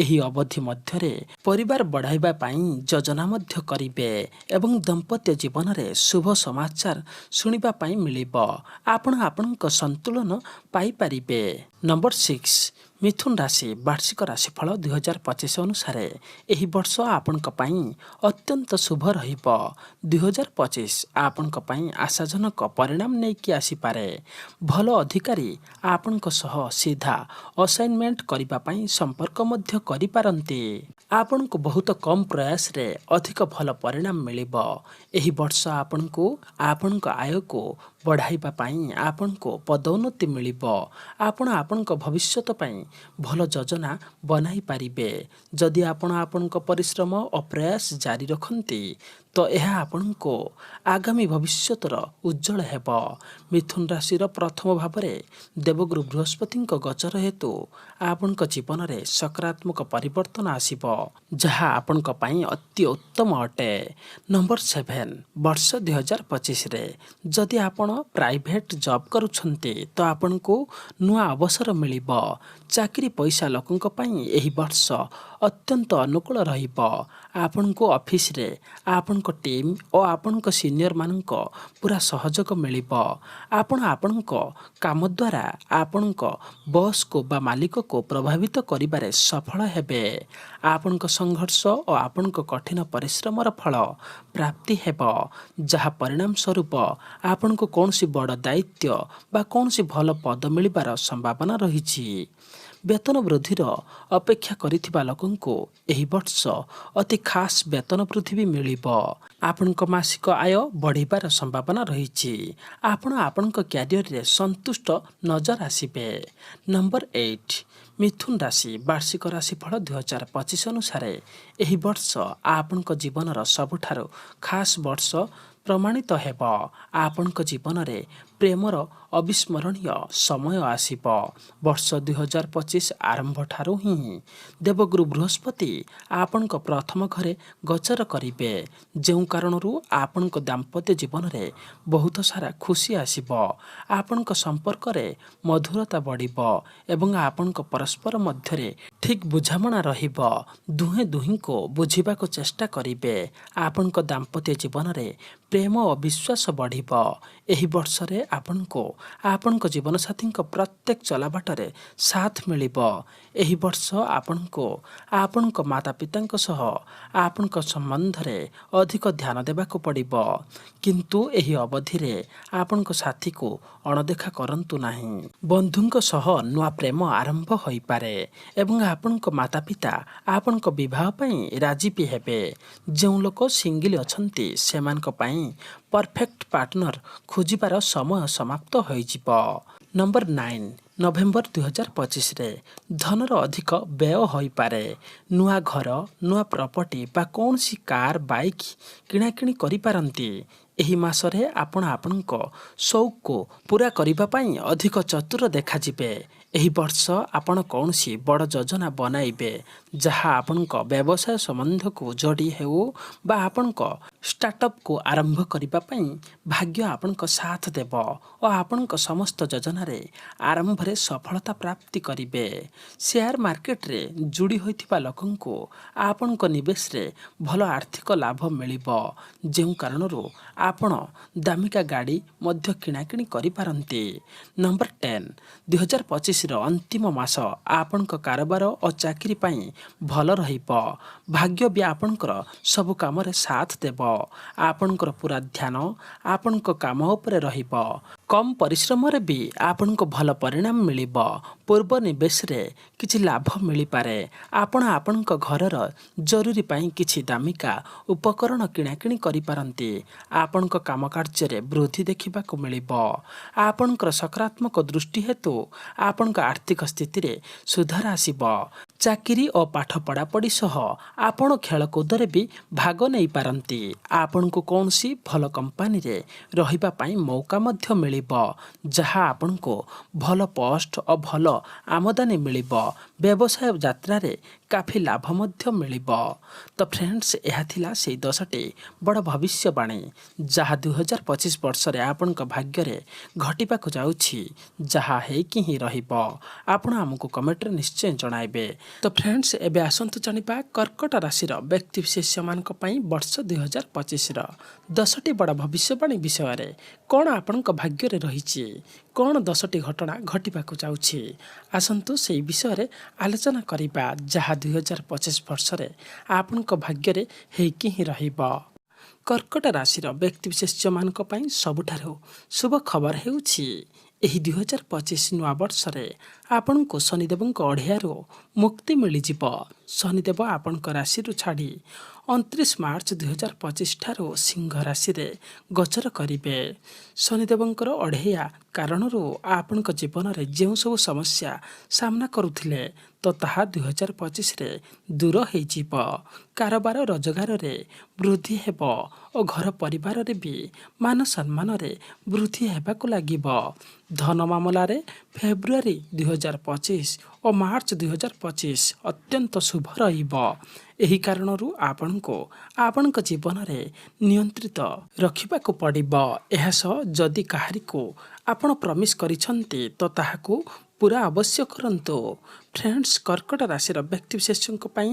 ଏହି ଅବଧି ମଧ୍ୟରେ ପରିବାର ବଢ଼ାଇବା ପାଇଁ ଯୋଜନା ମଧ୍ୟ କରିବେ ଏବଂ ଦାମ୍ପତ୍ୟ ଜୀବନରେ ଶୁଭ ସମାଚାର ଶୁଣିବା ପାଇଁ ମିଳିବ। ଆପଣ ଆପଣଙ୍କ ସନ୍ତୁଳନ ପାଇପାରିବେ। ନମ୍ବର 6, ମିଥୁନ ରାଶି ବାର୍ଷିକ ରାଶିଫଳ 2025 ଅନୁସାରେ ଏହି ବର୍ଷ ଆପଣଙ୍କ ପାଇଁ ଅତ୍ୟନ୍ତ ଶୁଭ ରହିବ। 2025 ଆପଣଙ୍କ ପାଇଁ ଆଶାଜନକ ପରିଣାମ ନେଇକି ଆସିପାରେ। ଭଲ ଅଧିକାରୀ ଆପଣଙ୍କ ସହ ସିଧା ଆସାଇନମେଣ୍ଟ କରିବା ପାଇଁ ସମ୍ପର୍କ ମଧ୍ୟ କରିପାରନ୍ତି। ଆପଣଙ୍କୁ ବହୁତ କମ୍ ପ୍ରୟାସରେ ଅଧିକ ଭଲ ପରିଣାମ ମିଳିବ। ଏହି ବର୍ଷ ଆପଣଙ୍କୁ ଆପଣଙ୍କ ଆୟକୁ ବଢ଼ାଇବା ପାଇଁ ଆପଣଙ୍କୁ ପଦୋନ୍ନତି ମିଳିବ। ଆପଣ ଆପଣଙ୍କ ଭବିଷ୍ୟତ ପାଇଁ ଭଲ ଯୋଜନା ବନାଇ ପାରିବେ। ଯଦି ଆପଣ ଆପଣଙ୍କ ପରିଶ୍ରମ ଓ ପ୍ରୟାସ ଜାରି ରଖନ୍ତି, ତ ଏହା ଆପଣଙ୍କୁ ଆଗାମୀ ଭବିଷ୍ୟତର ଉଜ୍ଜଳ ହେବ। ମିଥୁନ ରାଶିର ପ୍ରଥମ ଭାବରେ ଦେବଗୁରୁ ବୃହସ୍ପତିଙ୍କ ଗୋଚର ହେତୁ ଆପଣଙ୍କ ଜୀବନରେ ସକାରାତ୍ମକ ପରିବର୍ତ୍ତନ ଆସିବ, ଯାହା ଆପଣଙ୍କ ପାଇଁ ଅତି ଉତ୍ତମ ଅଟେ। ନମ୍ବର 7, ବର୍ଷ 2025ରେ ଯଦି ଆପଣ ପ୍ରାଇଭେଟ୍ ଜବ୍ କରୁଛନ୍ତି, ତ ଆପଣଙ୍କୁ ନୂଆ ଅବସର ମିଳିବ। ଚାକିରି ପେଶା ଲୋକଙ୍କ ପାଇଁ ଏହି ବର୍ଷ ଅତ୍ୟନ୍ତ ଅନୁକୂଳ ରହିବ। ଆପଣଙ୍କୁ ଅଫିସରେ ଆପଣଙ୍କ ଟିମ୍ ଓ ଆପଣଙ୍କ ସିନିୟରମାନଙ୍କ ପୁରା ସହଯୋଗ ମିଳିବ। ଆପଣ ଆପଣଙ୍କ କାମ ଦ୍ୱାରା ଆପଣଙ୍କ ବସ୍କୁ ବା ମାଲିକକୁ ପ୍ରଭାବିତ କରିବାରେ ସଫଳ ହେବେ। ଆପଣଙ୍କ ସଂଘର୍ଷ ଓ ଆପଣଙ୍କ କଠିନ ପରିଶ୍ରମର ଫଳ ପ୍ରାପ୍ତି ହେବ, ଯାହା ପରିଣାମ ସ୍ୱରୂପ ଆପଣଙ୍କୁ କୌଣସି ବଡ଼ ଦାୟିତ୍ୱ ବା କୌଣସି ଭଲ ପଦ ମିଳିବାର ସମ୍ଭାବନା ରହିଛି। ବେତନ ବୃଦ୍ଧିର ଅପେକ୍ଷା କରିଥିବା ଲୋକଙ୍କୁ ଏହି ବର୍ଷ ଅତି ଖାସ୍ ବେତନ ବୃଦ୍ଧି ବି ମିଳିବ। ଆପଣଙ୍କ ମାସିକ ଆୟ ବଢ଼ିବାର ସମ୍ଭାବନା ରହିଛି। ଆପଣ ଆପଣଙ୍କ କ୍ୟାରିୟରରେ ସନ୍ତୁଷ୍ଟ ନଜର ଆସିବେ। ନମ୍ବର 8, ମିଥୁନ ରାଶି ବାର୍ଷିକ ରାଶିଫଳ 2025 ଅନୁସାରେ ଏହି ବର୍ଷ ଆପଣଙ୍କ ଜୀବନର ସବୁଠାରୁ ଖାସ୍ ବର୍ଷ ପ୍ରମାଣିତ ହେବ। ଆପଣଙ୍କ ଜୀବନରେ ପ୍ରେମର ଅବିସ୍ମରଣୀୟ ସମୟ ଆସିବ। ବର୍ଷ 2025 ଆରମ୍ଭଠାରୁ ହିଁ ଦେବଗୁରୁ ବୃହସ୍ପତି ଆପଣଙ୍କ ପ୍ରଥମ ଘରେ ଗୋଚର କରିବେ, ଯେଉଁ କାରଣରୁ ଆପଣଙ୍କ ଦାମ୍ପତ୍ୟ ଜୀବନରେ ବହୁତ ସାରା ଖୁସି ଆସିବ। ଆପଣଙ୍କ ସମ୍ପର୍କରେ ମଧୁରତା ବଢ଼ିବ ଏବଂ ଆପଣଙ୍କ ପରସ୍ପର ମଧ୍ୟରେ ଠିକ୍ ବୁଝାମଣା ରହିବ। ଦୁହେଁ ଦୁହିଁଙ୍କୁ ବୁଝିବାକୁ ଚେଷ୍ଟା କରିବେ। ଆପଣଙ୍କ ଦାମ୍ପତ୍ୟ ଜୀବନରେ ପ୍ରେମ ଓ ବିଶ୍ୱାସ ବଢ଼ିବ। ଏହି ବର୍ଷରେ ଆପଣଙ୍କୁ ଆପଣଙ୍କ ଜୀବନସାଥୀଙ୍କ ପ୍ରତ୍ୟେକ ଚଲାବାଟରେ ସାଥ ମିଳିବ। ଏହି ବର୍ଷ ଆପଣଙ୍କୁ ଆପଣଙ୍କ ମାତା ପିତାଙ୍କ ସହ ଆପଣଙ୍କ ସମ୍ବନ୍ଧରେ ଅଧିକ ଧ୍ୟାନ ଦେବାକୁ ପଡ଼ିବ, କିନ୍ତୁ ଏହି ଅବଧିରେ ଆପଣଙ୍କ ସାଥୀକୁ ଅଣଦେଖା କରନ୍ତୁ ନାହିଁ। ବନ୍ଧୁଙ୍କ ସହ ନୂଆ ପ୍ରେମ ଆରମ୍ଭ ହୋଇପାରେ ଏବଂ ଆପଣଙ୍କ ମାତା ପିତା ଆପଣଙ୍କ ବିବାହ ପାଇଁ ରାଜି ବି ହେବେ। ଯେଉଁ ଲୋକ ସିଙ୍ଗିଲ ଅଛନ୍ତି, ସେମାନଙ୍କ ପାଇଁ ପରଫେକ୍ଟ ପାର୍ଟନର ଖୋଜିବାର ସମୟ ସମାପ୍ତ ହୋଇଯିବ। ନମ୍ବର 9, ନଭେମ୍ବର 2025ରେ ଧନର ଅଧିକ ବ୍ୟୟ ହୋଇପାରେ। ନୂଆ ଘର, ନୂଆ ପ୍ରପର୍ଟି ବା କୌଣସି କାର୍, ବାଇକ୍ କିଣାକିଣି କରିପାରନ୍ତି। ଏହି ମାସରେ ଆପଣ ଆପଣଙ୍କ ସଉକକୁ ପୂରା କରିବା ପାଇଁ ଅଧିକ ଚତୁର ଦେଖାଯିବେ। ଏହି ବର୍ଷ ଆପଣ କୌଣସି ବଡ଼ ଯୋଜନା ବନାଇବେ, ଯାହା ଆପଣଙ୍କ ବ୍ୟବସାୟ ସମ୍ବନ୍ଧକୁ ଯୋଡ଼ି ହେଉ ବା ଆପଣଙ୍କ ଷ୍ଟାର୍ଟଅପ୍କୁ ଆରମ୍ଭ କରିବା ପାଇଁ ଭାଗ୍ୟ ଆପଣଙ୍କ ସାଥ ଦେବ ଓ ଆପଣଙ୍କ ସମସ୍ତ ଯୋଜନାରେ ଆରମ୍ଭରେ ସଫଳତା ପ୍ରାପ୍ତି କରିବେ। ସେୟାର ମାର୍କେଟରେ ଯୋଡ଼ି ହୋଇଥିବା ଲୋକଙ୍କୁ ଆପଣଙ୍କ ନିବେଶରେ ଭଲ ଆର୍ଥିକ ଲାଭ ମିଳିବ, ଯେଉଁ କାରଣରୁ ଆପଣ ଦାମିକା ଗାଡ଼ି ମଧ୍ୟ କିଣାକିଣି କରିପାରନ୍ତି। ନମ୍ବର 10, 2025ର ଅନ୍ତିମ ମାସ ଆପଣଙ୍କ କାରବାର ଓ ଚାକିରି ପାଇଁ ଭଲ ରହିବ। ଭାଗ୍ୟ ବି ଆପଣଙ୍କର ସବୁ କାମରେ ସାଥ ଦେବ। ଆପଣଙ୍କର ପୁରା ଧ୍ୟାନ ଆପଣଙ୍କ କାମ ଉପରେ ରହିବ। କମ୍ ପରିଶ୍ରମରେ ବି ଆପଣଙ୍କୁ ଭଲ ପରିଣାମ ମିଳିବ। ପୂର୍ବ ନିବେଶରେ କିଛି ଲାଭ ମିଳିପାରେ। ଆପଣ ଆପଣଙ୍କ ଘରର ଜରୁରୀ ପାଇଁ କିଛି ଦାମିକା ଉପକରଣ କିଣାକିଣି କରିପାରନ୍ତି। ଆପଣଙ୍କ କାମ କାର୍ଯ୍ୟରେ ବୃଦ୍ଧି ଦେଖିବାକୁ ମିଳିବ। ଆପଣଙ୍କର ସକାରାତ୍ମକ ଦୃଷ୍ଟି ହେତୁ ଆପଣଙ୍କ ଆର୍ଥିକ ସ୍ଥିତିରେ ସୁଧାର ଆସିବ। ଚାକିରି ଓ ପାଠ ପଢ଼ାପଢ଼ି ସହ ଆପଣ ଖେଳକୁଦରେ ବି ଭାଗ ନେଇପାରନ୍ତି। ଆପଣଙ୍କୁ କୌଣସି ଭଲ କମ୍ପାନୀରେ ରହିବା ପାଇଁ ମୌକା ମଧ୍ୟ ମିଳିବ, ଯାହା ଆପଣଙ୍କୁ ଭଲ ପୋଷ୍ଟ ଓ ଭଲ ଆମଦାନୀ ମିଳିବ। ବ୍ୟବସାୟ ଯାତ୍ରାରେ କାଫି ଲାଭ ମଧ୍ୟ ମିଳିବ। ତ ଫ୍ରେଣ୍ଡସ୍, ଏହା ଥିଲା ସେଇ 10ଟି ବଡ଼ ଭବିଷ୍ୟବାଣୀ, ଯାହା 2025 ବର୍ଷରେ ଆପଣଙ୍କ ଭାଗ୍ୟରେ ଘଟିବାକୁ ଯାଉଛି, ଯାହା ହେଇକି ହିଁ ରହିବ। ଆପଣ ଆମକୁ କମେଣ୍ଟରେ ନିଶ୍ଚୟ ଜଣାଇବେ। ତ ଫ୍ରେଣ୍ଡସ୍, ଏବେ ଆସନ୍ତୁ ଜାଣିବା କର୍କଟ ରାଶିର ବ୍ୟକ୍ତି ବିଶେଷମାନଙ୍କ ପାଇଁ ବର୍ଷ 2025ର 10ଟି ବଡ଼ ଭବିଷ୍ୟବାଣୀ ବିଷୟରେ। କ'ଣ ଆପଣଙ୍କ ଭାଗ୍ୟରେ ରହିଛି, କ'ଣ 10ଟି ଘଟଣା ଘଟିବାକୁ ଯାଉଛି, ଆସନ୍ତୁ ସେଇ ବିଷୟରେ ଆଲୋଚନା କରିବା, ଯାହା 2025 ବର୍ଷରେ ଆପଣଙ୍କ ଭାଗ୍ୟରେ ହେଇକି ହିଁ ରହିବ। କର୍କଟ ରାଶିର ବ୍ୟକ୍ତିବିଶେଷମାନଙ୍କ ପାଇଁ ସବୁଠାରୁ ଶୁଭ ଖବର ହେଉଛି, ଏହି 2025 ନୂଆ ବର୍ଷରେ ଆପଣଙ୍କୁ ଶନିଦେବଙ୍କ ଅଢ଼ିଆରୁ ମୁକ୍ତି ମିଳିଯିବ। ଶନିଦେବ ଆପଣଙ୍କ ରାଶିରୁ ଛାଡ଼ି 29 ମାର୍ଚ୍ଚ 2025 ଠାରୁ ସିଂହ ରାଶିରେ ଗୋଚର କରିବେ। ଶନିଦେବଙ୍କର ଅଢ଼େଇଆ କାରଣରୁ ଆପଣଙ୍କ ଜୀବନରେ ଯେଉଁ ସବୁ ସମସ୍ୟା ସାମ୍ନା କରୁଥିଲେ, ତ ତାହା 2025ରେ ଦୂର ହେଇଯିବ। କାରବାର ରୋଜଗାରରେ ବୃଦ୍ଧି ହେବ ଓ ଘର ପରିବାରରେ ବି ମାନ ସମ୍ମାନରେ ବୃଦ୍ଧି ହେବାକୁ ଲାଗିବ। ଧନ ମାମଲାରେ ଫେବୃଆରୀ 2025 ଓ ମାର୍ଚ୍ଚ 2025 ଅତ୍ୟନ୍ତ ଶୁଭ ରହିବ। ଏହି କାରଣରୁ ଆପଣଙ୍କୁ ଆପଣଙ୍କ ଜୀବନରେ ନିୟନ୍ତ୍ରିତ ରଖିବାକୁ ପଡ଼ିବ। ଏହା ସହ ଯଦି କାହାରିକୁ ଆପଣ ପ୍ରମିସ୍ କରିଛନ୍ତି, ତ ତାହାକୁ ପୁରା ଅବଶ୍ୟ କରନ୍ତୁ। ଫ୍ରେଣ୍ଡସ୍, କର୍କଟ ରାଶିର ବ୍ୟକ୍ତିବିଶେଷଙ୍କ ପାଇଁ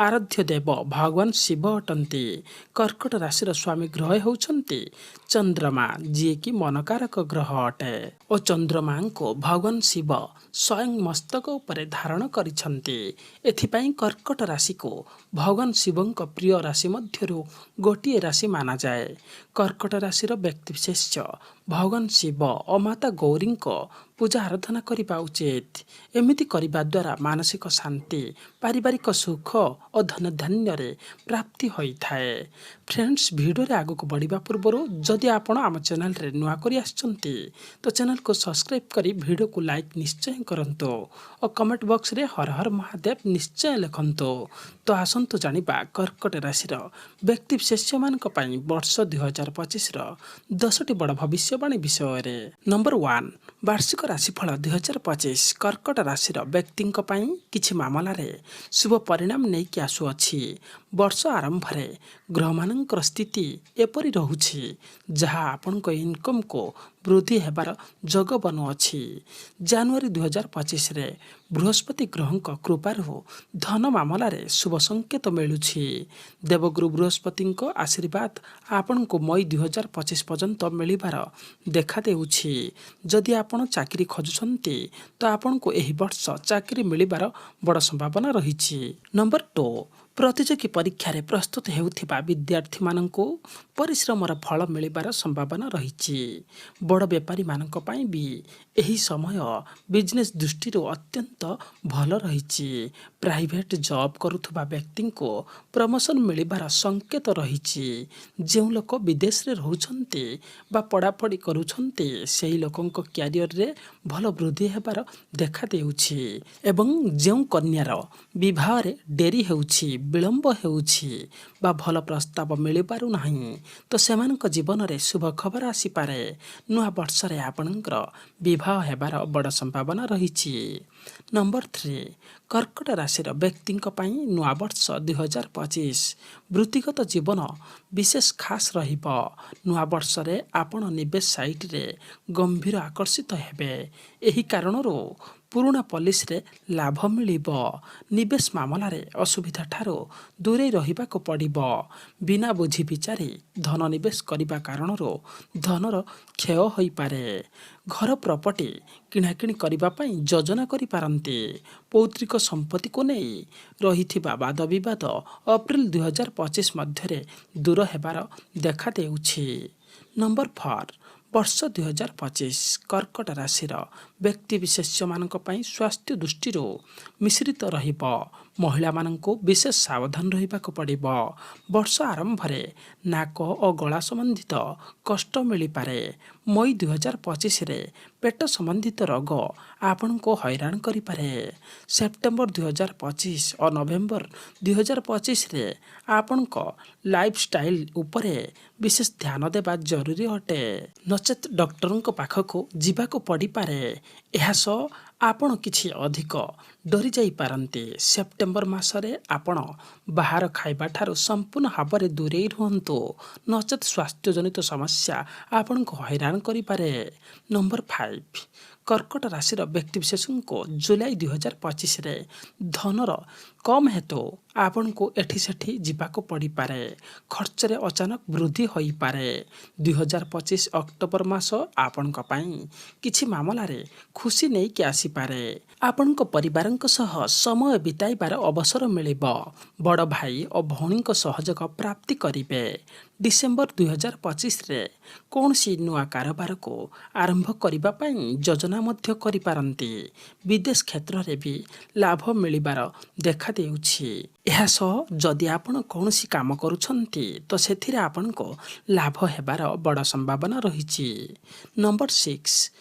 ଆରାଧ୍ୟ ଦେବ ଭଗବାନ ଶିବ ଅଟନ୍ତି। କର୍କଟ ରାଶିର ସ୍ୱାମୀ ଗ୍ରହ ହେଉଛନ୍ତି ଚନ୍ଦ୍ରମା, ଯିଏକି ମନକାରକ ଗ୍ରହ ଅଟେ ଓ ଚନ୍ଦ୍ରମାଙ୍କୁ ଭଗବାନ ଶିବ ସ୍ୱୟଂ ମସ୍ତକ ଉପରେ ଧାରଣ କରିଛନ୍ତି। ଏଥିପାଇଁ କର୍କଟ ରାଶିକୁ ଭଗବାନ ଶିବଙ୍କ ପ୍ରିୟ ରାଶି ମଧ୍ୟରୁ ଗୋଟିଏ ରାଶି ମାନାଯାଏ। କର୍କଟ ରାଶିର ବ୍ୟକ୍ତିବିଶେଷ ଭଗବାନ ଶିବ ଓ ମାତା ଗୌରୀଙ୍କ ପୂଜା ଆରାଧନା କରିବା ଉଚିତ। ଏମିତି କରିବା ଦ୍ୱାରା ମାନସିକ ଶାନ୍ତି, ପାରିବାରିକ ସୁଖ ଓ ଧନଧାନ୍ୟରେ ପ୍ରାପ୍ତି ହୋଇଥାଏ। ଫ୍ରେଣ୍ଡସ୍, ଭିଡ଼ିଓରେ ଆଗକୁ ବଢ଼ିବା ପୂର୍ବରୁ ଯଦି ଆପଣ ଆମ ଚ୍ୟାନେଲରେ ନୂଆ କରି ଆସିଛନ୍ତି, ତ ଚ୍ୟାନେଲକୁ ସବସ୍କ୍ରାଇବ୍ କରି ଭିଡ଼ିଓକୁ ଲାଇକ୍ ନିଶ୍ଚୟ କରନ୍ତୁ ଓ କମେଣ୍ଟ ବକ୍ସରେ ହର ହର ମହାଦେବ ନିଶ୍ଚୟ ଲେଖନ୍ତୁ। ତ ଆସନ୍ତୁ ଜାଣିବା କର୍କଟ ରାଶିର ବ୍ୟକ୍ତି ବିଶେଷମାନଙ୍କ ପାଇଁ ବର୍ଷ 2025ର 10ଟି ବଡ଼ ଭବିଷ୍ୟବାଣୀ ବିଷୟରେ। ନମ୍ବର 1, ବାର୍ଷିକ ରାଶିଫଳ 2025 କର୍କଟ ରାଶିର ବ୍ୟକ୍ତିଙ୍କ ପାଇଁ କିଛି ମାମଲାରେ ଶୁଭ ପରିଣାମ ନେଇକି ଆସୁଅଛି। ବର୍ଷ ଆରମ୍ଭରେ ଗ୍ରହମାନଙ୍କର ସ୍ଥିତି ଏପରି ରହୁଛି, ଯାହା ଆପଣଙ୍କ ଇନକମ୍କୁ ବୃଦ୍ଧି ହେବାର ଯୋଗ ବନୁଅଛି। ଜାନୁଆରୀ 2025ରେ ବୃହସ୍ପତି ଗ୍ରହଙ୍କ କୃପାରୁ ଧନ ମାମଲାରେ ଶୁଭ ସଂକେତ ମିଳୁଛି। ଦେବଗୁରୁ ବୃହସ୍ପତିଙ୍କ ଆଶୀର୍ବାଦ ଆପଣଙ୍କୁ ମଇ 2025 ପର୍ଯ୍ୟନ୍ତ ମିଳିବାର ଦେଖାଦେଉଛି। ଯଦି ଆପଣ ଚାକିରି ଖୋଜୁଛନ୍ତି, ତ ଆପଣଙ୍କୁ ଏହି ବର୍ଷ ଚାକିରି ମିଳିବାର ବଡ଼ ସମ୍ଭାବନା ରହିଛି। ନମ୍ବର 2, ପ୍ରତିଯୋଗୀ ପରୀକ୍ଷାରେ ପ୍ରସ୍ତୁତ ହେଉଥିବା ବିଦ୍ୟାର୍ଥୀମାନଙ୍କୁ ପରିଶ୍ରମର ଫଳ ମିଳିବାର ସମ୍ଭାବନା ରହିଛି। ବଡ଼ ବେପାରୀମାନଙ୍କ ପାଇଁ ବି ଏହି ସମୟ ବିଜନେସ୍ ଦୃଷ୍ଟିରୁ ଅତ୍ୟନ୍ତ ଭଲ ରହିଛି। ପ୍ରାଇଭେଟ୍ ଜବ୍ କରୁଥିବା ବ୍ୟକ୍ତିଙ୍କୁ ପ୍ରମୋସନ୍ ମିଳିବାର ସଂକେତ ରହିଛି। ଯେଉଁ ଲୋକ ବିଦେଶରେ ରହୁଛନ୍ତି ବା ପଢ଼ାପଢ଼ି କରୁଛନ୍ତି, ସେହି ଲୋକଙ୍କ କ୍ୟାରିୟରରେ ଭଲ ବୃଦ୍ଧି ହେବାର ଦେଖାଦେଉଛି ଏବଂ ଯେଉଁ କନ୍ୟାର ବିବାହରେ ଡେରି ହେଉଛି, ବିଳମ୍ବ ହେଉଛି ବା ଭଲ ପ୍ରସ୍ତାବ ମିଳିପାରୁନାହିଁ, ତ ସେମାନଙ୍କ ଜୀବନରେ ଶୁଭ ଖବର ଆସିପାରେ। ନୂଆ ବର୍ଷରେ ଆପଣଙ୍କର ବିବାହ ହେବାର ବଡ଼ ସମ୍ଭାବନା ରହିଛି। ନମ୍ବର 3, କର୍କଟ ରାଶିର ବ୍ୟକ୍ତିଙ୍କ ପାଇଁ ନୂଆ ବର୍ଷ 2025 ବୃତ୍ତିଗତ ଜୀବନ ବିଶେଷ ଖାସ୍ ରହିବ। ନୂଆ ବର୍ଷରେ ଆପଣ ନିବେଶ ସାଇଟ୍ରେ ଗମ୍ଭୀର ଆକର୍ଷିତ ହେବେ। ଏହି କାରଣରୁ ପୁରୁଣା ପଲିସିରେ ଲାଭ ମିଳିବ। ନିବେଶ ମାମଲାରେ ଅସୁବିଧା ଠାରୁ ଦୂରେଇ ରହିବାକୁ ପଡ଼ିବ। ବିନା ବୁଝି ବିଚାରି ଧନ ନିବେଶ କରିବା କାରଣରୁ ଧନର କ୍ଷୟ ହୋଇପାରେ। ଘର, ପ୍ରପର୍ଟି କିଣାକିଣି କରିବା ପାଇଁ ଯୋଜନା କରିପାରନ୍ତି। ପୈତୃକ ସମ୍ପତ୍ତିକୁ ନେଇ ରହିଥିବା ବାଦ ବିବାଦ ଅପ୍ରିଲ 2025 ମଧ୍ୟରେ ଦୂର ହେବାର ଦେଖାଦେଉଛି। ନମ୍ବର 4, ବର୍ଷ 2025 କର୍କଟ ରାଶିର ବ୍ୟକ୍ତିବିଶେଷମାନଙ୍କ ପାଇଁ ସ୍ୱାସ୍ଥ୍ୟ ଦୃଷ୍ଟିରୁ ମିଶ୍ରିତ ରହିବ। ମହିଳାମାନଙ୍କୁ ବିଶେଷ ସାବଧାନ ରହିବାକୁ ପଡ଼ିବ। ବର୍ଷ ଆରମ୍ଭରେ ନାକ ଓ ଗଳା ସମ୍ବନ୍ଧିତ କଷ୍ଟ ମିଳିପାରେ। ମଇ 2025ରେ ପେଟ ସମ୍ବନ୍ଧିତ ରୋଗ ଆପଣଙ୍କୁ ହଇରାଣ କରିପାରେ। ସେପ୍ଟେମ୍ବର 2025 ଓ ନଭେମ୍ବର 2025ରେ ଆପଣଙ୍କ ଲାଇଫଷ୍ଟାଇଲ ଉପରେ ବିଶେଷ ଧ୍ୟାନ ଦେବା ଜରୁରୀ ଅଟେ, ନଚେତ୍ ଡକ୍ଟରଙ୍କ ପାଖକୁ ଯିବାକୁ ପଡ଼ିପାରେ। ଏହା ସହ ଆପଣ କିଛି ଅଧିକ ଡରି ଯାଇପାରନ୍ତି। ସେପ୍ଟେମ୍ବର ମାସରେ ଆପଣ ବାହାର ଖାଇବା ଠାରୁ ସମ୍ପୂର୍ଣ୍ଣ ଭାବରେ ଦୂରେଇ ରୁହନ୍ତୁ, ନଚେତ୍ ସ୍ୱାସ୍ଥ୍ୟଜନିତ ସମସ୍ୟା ଆପଣଙ୍କୁ ହଇରାଣ କରିପାରେ। ନମ୍ବର 5, କର୍କଟ ରାଶିର ବ୍ୟକ୍ତିବିଶେଷଙ୍କୁ ଜୁଲାଇ 2025ରେ ଧନର କମ୍ ହେତୁ ଆପଣଙ୍କୁ ଏଠି ସେଠି ଯିବାକୁ ପଡ଼ିପାରେ। ଖର୍ଚ୍ଚରେ ଅଚାନକ ବୃଦ୍ଧି ହୋଇପାରେ। 2025 ଅକ୍ଟୋବର ମାସ ଆପଣଙ୍କ ପାଇଁ କିଛି ମାମଲାରେ ଖୁସି ନେଇକି ଆସିପାରେ। ଆପଣଙ୍କ ପରିବାରଙ୍କ ସହ ସମୟ ବିତାଇବାର ଅବସର ମିଳିବ। ବଡ଼ ଭାଇ ଓ ଭଉଣୀଙ୍କ ସହଯୋଗ ପ୍ରାପ୍ତି କରିବେ। ଡିସେମ୍ବର 2025ରେ କୌଣସି ନୂଆ କାରବାରକୁ ଆରମ୍ଭ କରିବା ପାଇଁ ଯୋଜନା ମଧ୍ୟ କରିପାରନ୍ତି। ବିଦେଶ କ୍ଷେତ୍ରରେ ବି ଲାଭ ମିଳିବାର ଦେଖାଦେଉଛି। ଏହା ସହ ଯଦି ଆପଣ କୌଣସି କାମ କରୁଛନ୍ତି, ତ ସେଥିରେ ଆପଣଙ୍କୁ ଲାଭ ହେବାର ବଡ଼ ସମ୍ଭାବନା ରହିଛି। ନମ୍ବର 6,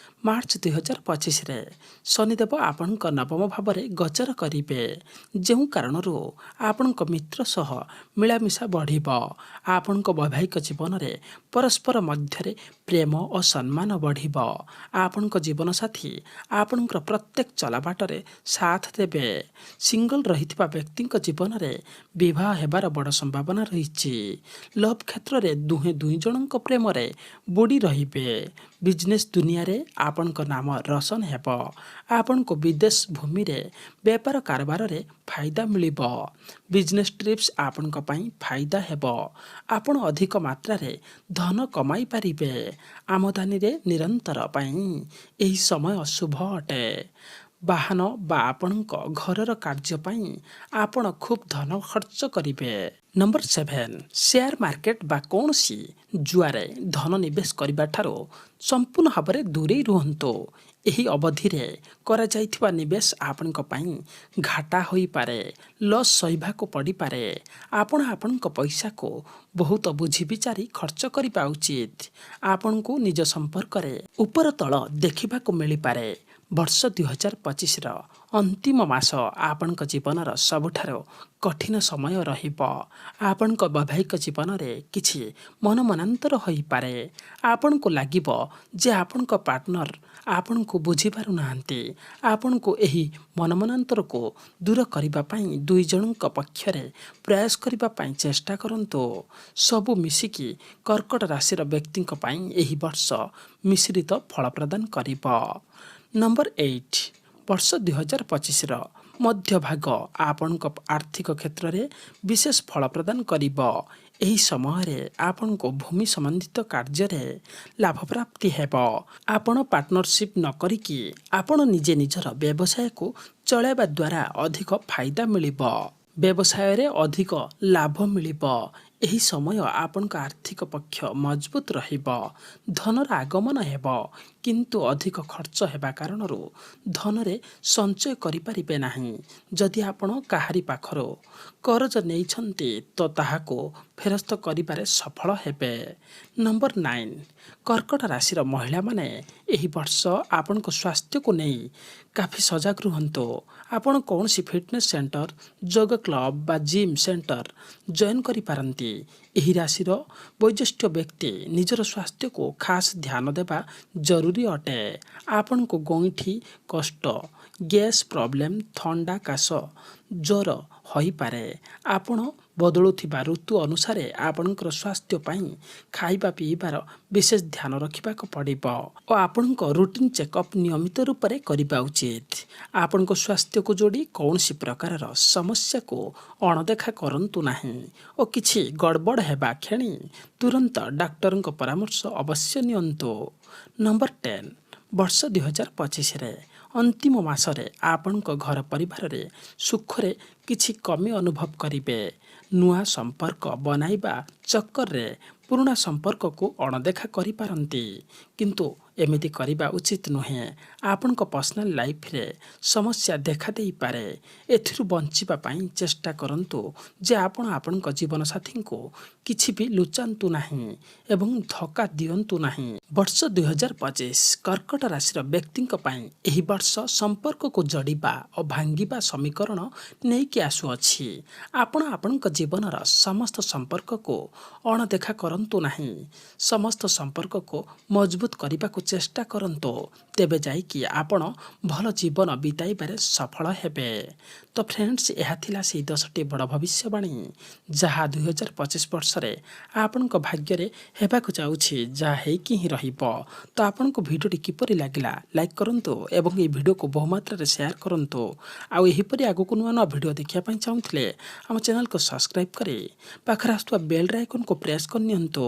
ମାର୍ଚ୍ଚ 2025ରେ ଶନିଦେବ ଆପଣଙ୍କ ନବମ ଭାବରେ ଗୋଚର କରିବେ, ଯେଉଁ କାରଣରୁ ଆପଣଙ୍କ ମିତ୍ର ସହ ମିଳାମିଶା ବଢ଼ିବ। ଆପଣଙ୍କ ବୈବାହିକ ଜୀବନରେ ପରସ୍ପର ମଧ୍ୟରେ ପ୍ରେମ ଓ ସମ୍ମାନ ବଢ଼ିବ। ଆପଣଙ୍କ ଜୀବନସାଥୀ ଆପଣଙ୍କର ପ୍ରତ୍ୟେକ ଚଲାବାଟରେ ସାଥ ଦେବେ। ସିଙ୍ଗଲ ରହିଥିବା ବ୍ୟକ୍ତିଙ୍କ ଜୀବନରେ ବିବାହ ହେବାର ବଡ଼ ସମ୍ଭାବନା ରହିଛି। ଲଭ୍ କ୍ଷେତ୍ରରେ ଦୁହେଁ ଦୁଇ ଜଣଙ୍କ ପ୍ରେମରେ ବୁଡ଼ି ରହିବେ। ବିଜନେସ୍ ଦୁନିଆରେ ଆପଣଙ୍କ ନାମ ରୋଶନ ହେବ। ଆପଣଙ୍କୁ ବିଦେଶ ଭୂମିରେ ବେପାର କାରବାରରେ ଫାଇଦା ମିଳିବ। ବିଜନେସ୍ ଟ୍ରିପ୍ସ ଆପଣଙ୍କ ପାଇଁ ଫାଇଦା ହେବ। ଆପଣ ଅଧିକ ମାତ୍ରାରେ ଧନ କମାଇ ପାରିବେ। ଆମଦାନୀରେ ନିରନ୍ତର ପାଇଁ ଏହି ସମୟ ଶୁଭ ଅଟେ। ବାହନ ବା ଆପଣଙ୍କ ଘରର କାର୍ଯ୍ୟ ପାଇଁ ଆପଣ ଖୁବ୍ ଧନ ଖର୍ଚ୍ଚ କରିବେ। ନମ୍ବର 7, ସେୟାର ମାର୍କେଟ ବା କୌଣସି ଜୁଆରେ ଧନ ନିବେଶ କରିବା ଠାରୁ ସମ୍ପୂର୍ଣ୍ଣ ଭାବରେ ଦୂରେଇ ରୁହନ୍ତୁ। ଏହି ଅବଧିରେ କରାଯାଇଥିବା ନିବେଶ ଆପଣଙ୍କ ପାଇଁ ଘାଟା ହୋଇପାରେ, ଲସ୍ ସହିବାକୁ ପଡ଼ିପାରେ। ଆପଣ ଆପଣଙ୍କ ପଇସାକୁ ବହୁତ ବୁଝି ବିଚାରି ଖର୍ଚ୍ଚ କରିବା ଉଚିତ। ଆପଣଙ୍କୁ ନିଜ ସମ୍ପର୍କରେ ଉପର ତଳ ଦେଖିବାକୁ ମିଳିପାରେ। ବର୍ଷ 2025ର ଅନ୍ତିମ ମାସ ଆପଣଙ୍କ ଜୀବନର ସବୁଠାରୁ କଠିନ ସମୟ ରହିବ। ଆପଣଙ୍କ ବୈବାହିକ ଜୀବନରେ କିଛି ମନମନାନ୍ତର ହୋଇପାରେ। ଆପଣଙ୍କୁ ଲାଗିବ ଯେ ଆପଣଙ୍କ ପାର୍ଟନର ଆପଣଙ୍କୁ ବୁଝିପାରୁନାହାନ୍ତି। ଆପଣଙ୍କୁ ଏହି ମନମନାନ୍ତରକୁ ଦୂର କରିବା ପାଇଁ ଦୁଇ ଜଣଙ୍କ ପକ୍ଷରେ ପ୍ରୟାସ କରିବା ପାଇଁ ଚେଷ୍ଟା କରନ୍ତୁ। ସବୁ ମିଶିକି କର୍କଟ ରାଶିର ବ୍ୟକ୍ତିଙ୍କ ପାଇଁ ଏହି ବର୍ଷ ମିଶ୍ରିତ ଫଳ ପ୍ରଦାନ କରିବ। ନମ୍ବର 8, ବର୍ଷ 2025ର ମଧ୍ୟଭାଗ ଆପଣଙ୍କ ଆର୍ଥିକ କ୍ଷେତ୍ରରେ ବିଶେଷ ଫଳ ପ୍ରଦାନ କରିବ। ଏହି ସମୟରେ ଆପଣଙ୍କୁ ଭୂମି ସମ୍ବନ୍ଧିତ କାର୍ଯ୍ୟରେ ଲାଭ ପ୍ରାପ୍ତି ହେବ। ଆପଣ ପାର୍ଟନରସିପ୍ ନ କରିକି ଆପଣ ନିଜେ ନିଜର ବ୍ୟବସାୟକୁ ଚଳାଇବା ଦ୍ୱାରା ଅଧିକ ଫାଇଦା ମିଳିବ। ବ୍ୟବସାୟରେ ଅଧିକ ଲାଭ ମିଳିବ। ଏହି ସମୟ ଆପଣଙ୍କ ଆର୍ଥିକ ପକ୍ଷ ମଜବୁତ ରହିବ। ଧନର ଆଗମନ ହେବ, କିନ୍ତୁ ଅଧିକ ଖର୍ଚ୍ଚ ହେବା କାରଣରୁ ଧନରେ ସଞ୍ଚୟ କରିପାରିବେ ନାହିଁ। ଯଦି ଆପଣ କାହାରି ପାଖରୁ କରଜ ନେଇଛନ୍ତି, ତ ତାହାକୁ ଫେରସ୍ତ କରିବାରେ ସଫଳ ହେବେ। ନମ୍ବର 9, କର୍କଟ ରାଶିର ମହିଳାମାନେ ଏହି ବର୍ଷ ଆପଣଙ୍କ ସ୍ୱାସ୍ଥ୍ୟକୁ ନେଇ କାଫି ସଜାଗ ରୁହନ୍ତୁ। ଆପଣ କୌଣସି ଫିଟନେସ୍ ସେଣ୍ଟର, ଯୋଗ କ୍ଲବ ବା ଜିମ୍ ସେଣ୍ଟର ଜଏନ୍ କରିପାରନ୍ତି। ଏହି ରାଶିର ବୟୋଜ୍ୟେଷ୍ଠ ବ୍ୟକ୍ତି ନିଜର ସ୍ୱାସ୍ଥ୍ୟକୁ ଖାସ୍ ଧ୍ୟାନ ଦେବା ଜରୁରୀ ଅଟେ। ଆପଣଙ୍କୁ ଗଇଁଠି କଷ୍ଟ, ଗ୍ୟାସ୍ ପ୍ରୋବ୍ଲେମ୍, ଥଣ୍ଡା, କାଶ, ଜ୍ୱର ହୋଇପାରେ। ଆପଣ ବଦଳୁଥିବା ଋତୁ ଅନୁସାରେ ଆପଣଙ୍କର ସ୍ୱାସ୍ଥ୍ୟ ପାଇଁ ଖାଇବା ପିଇବାର ବିଶେଷ ଧ୍ୟାନ ରଖିବାକୁ ପଡ଼ିବ ଓ ଆପଣଙ୍କ ରୁଟିନ୍ ଚେକଅପ୍ ନିୟମିତ ରୂପରେ କରିବା ଉଚିତ। ଆପଣଙ୍କ ସ୍ୱାସ୍ଥ୍ୟକୁ ଯୋଡ଼ି କୌଣସି ପ୍ରକାରର ସମସ୍ୟାକୁ ଅଣଦେଖା କରନ୍ତୁ ନାହିଁ ଓ କିଛି ଗଡ଼ବଡ଼ ହେବା କ୍ଷଣି ତୁରନ୍ତ ଡାକ୍ତରଙ୍କ ପରାମର୍ଶ ଅବଶ୍ୟ ନିଅନ୍ତୁ। ନମ୍ବର 10, ବର୍ଷ 2025ରେ ଅନ୍ତିମ ମାସରେ ଆପଣଙ୍କ ଘର ପରିବାରରେ ସୁଖରେ କିଛି କମି ଅନୁଭବ କରିବେ। ନୂଆ ସମ୍ପର୍କ ବନାଇବା ଚକ୍କରରେ ପୁରୁଣା ସମ୍ପର୍କକୁ ଅଣଦେଖା କରିପାରନ୍ତି, କିନ୍ତୁ ଏମିତି କରିବା ଉଚିତ ନୁହେଁ। ଆପଣଙ୍କ ପର୍ସନାଲ ଲାଇଫରେ ସମସ୍ୟା ଦେଖାଦେଇପାରେ। ଏଥିରୁ ବଞ୍ଚିବା ପାଇଁ ଚେଷ୍ଟା କରନ୍ତୁ ଯେ ଆପଣ ଆପଣଙ୍କ ଜୀବନସାଥୀଙ୍କୁ କିଛି ବି ଲୁଚାନ୍ତୁ ନାହିଁ ଏବଂ ଧୋକା ଦିଅନ୍ତୁ ନାହିଁ। ବର୍ଷ 2025 କର୍କଟ ରାଶିର ବ୍ୟକ୍ତିଙ୍କ ପାଇଁ ଏହି ବର୍ଷ ସମ୍ପର୍କକୁ ଯୋଡ଼ିବା ଓ ଭାଙ୍ଗିବା ସମୀକରଣ ନେଇକି ଆସୁଅଛି। ଆପଣ ଆପଣଙ୍କ ଜୀବନର ସମସ୍ତ ସମ୍ପର୍କକୁ ଅଣଦେଖା କରନ୍ତୁ ନାହିଁ। ସମସ୍ତ ସମ୍ପର୍କକୁ ମଜବୁତ କରିବାକୁ ଚେଷ୍ଟା କରନ୍ତୁ, ତେବେ ଯାଇକି ଆପଣ ଭଲ ଜୀବନ ବିତାଇବାରେ ସଫଳ ହେବେ। ତ ଫ୍ରେଣ୍ଡସ୍, ଏହା ଥିଲା ସେଇ 10ଟି ବଡ଼ ଭବିଷ୍ୟବାଣୀ, ଯାହା 2025 ବର୍ଷରେ ଆପଣଙ୍କ ଭାଗ୍ୟରେ ହେବାକୁ ଯାଉଛି, ଯାହା ହେଇକି ହିଁ ରହିବ। ତ ଆପଣଙ୍କୁ ଭିଡ଼ିଓଟି କିପରି ଲାଗିଲା, ଲାଇକ୍ କରନ୍ତୁ ଏବଂ ଏହି ଭିଡ଼ିଓକୁ ବହୁମାତ୍ରାରେ ସେୟାର କରନ୍ତୁ। ଆଉ ଏହିପରି ଆଗକୁ ନୂଆ ନୂଆ ଭିଡ଼ିଓ ଦେଖିବା ପାଇଁ ଚାହୁଁଥିଲେ ଆମ ଚ୍ୟାନେଲକୁ ସବସ୍କ୍ରାଇବ୍ କରି ପାଖରେ ଆସୁଥିବା ବେଲ୍ର ଆଇକନ୍କୁ ପ୍ରେସ୍ କରିନିଅନ୍ତୁ,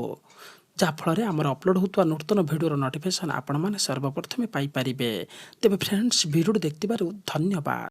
ଯାହାଫଳରେ ଆମର ଅପଲୋଡ଼ ହେଉଥିବା ନୂତନ ଭିଡ଼ିଓର ନୋଟିଫିକେସନ୍ ଆପଣମାନେ ସର୍ବପ୍ରଥମେ ପାଇପାରିବେ। ତେବେ ଫ୍ରେଣ୍ଡସ୍, ଭିଡ଼ିଓଟି ଦେଖିଥିବାରୁ ଧନ୍ୟବାଦ।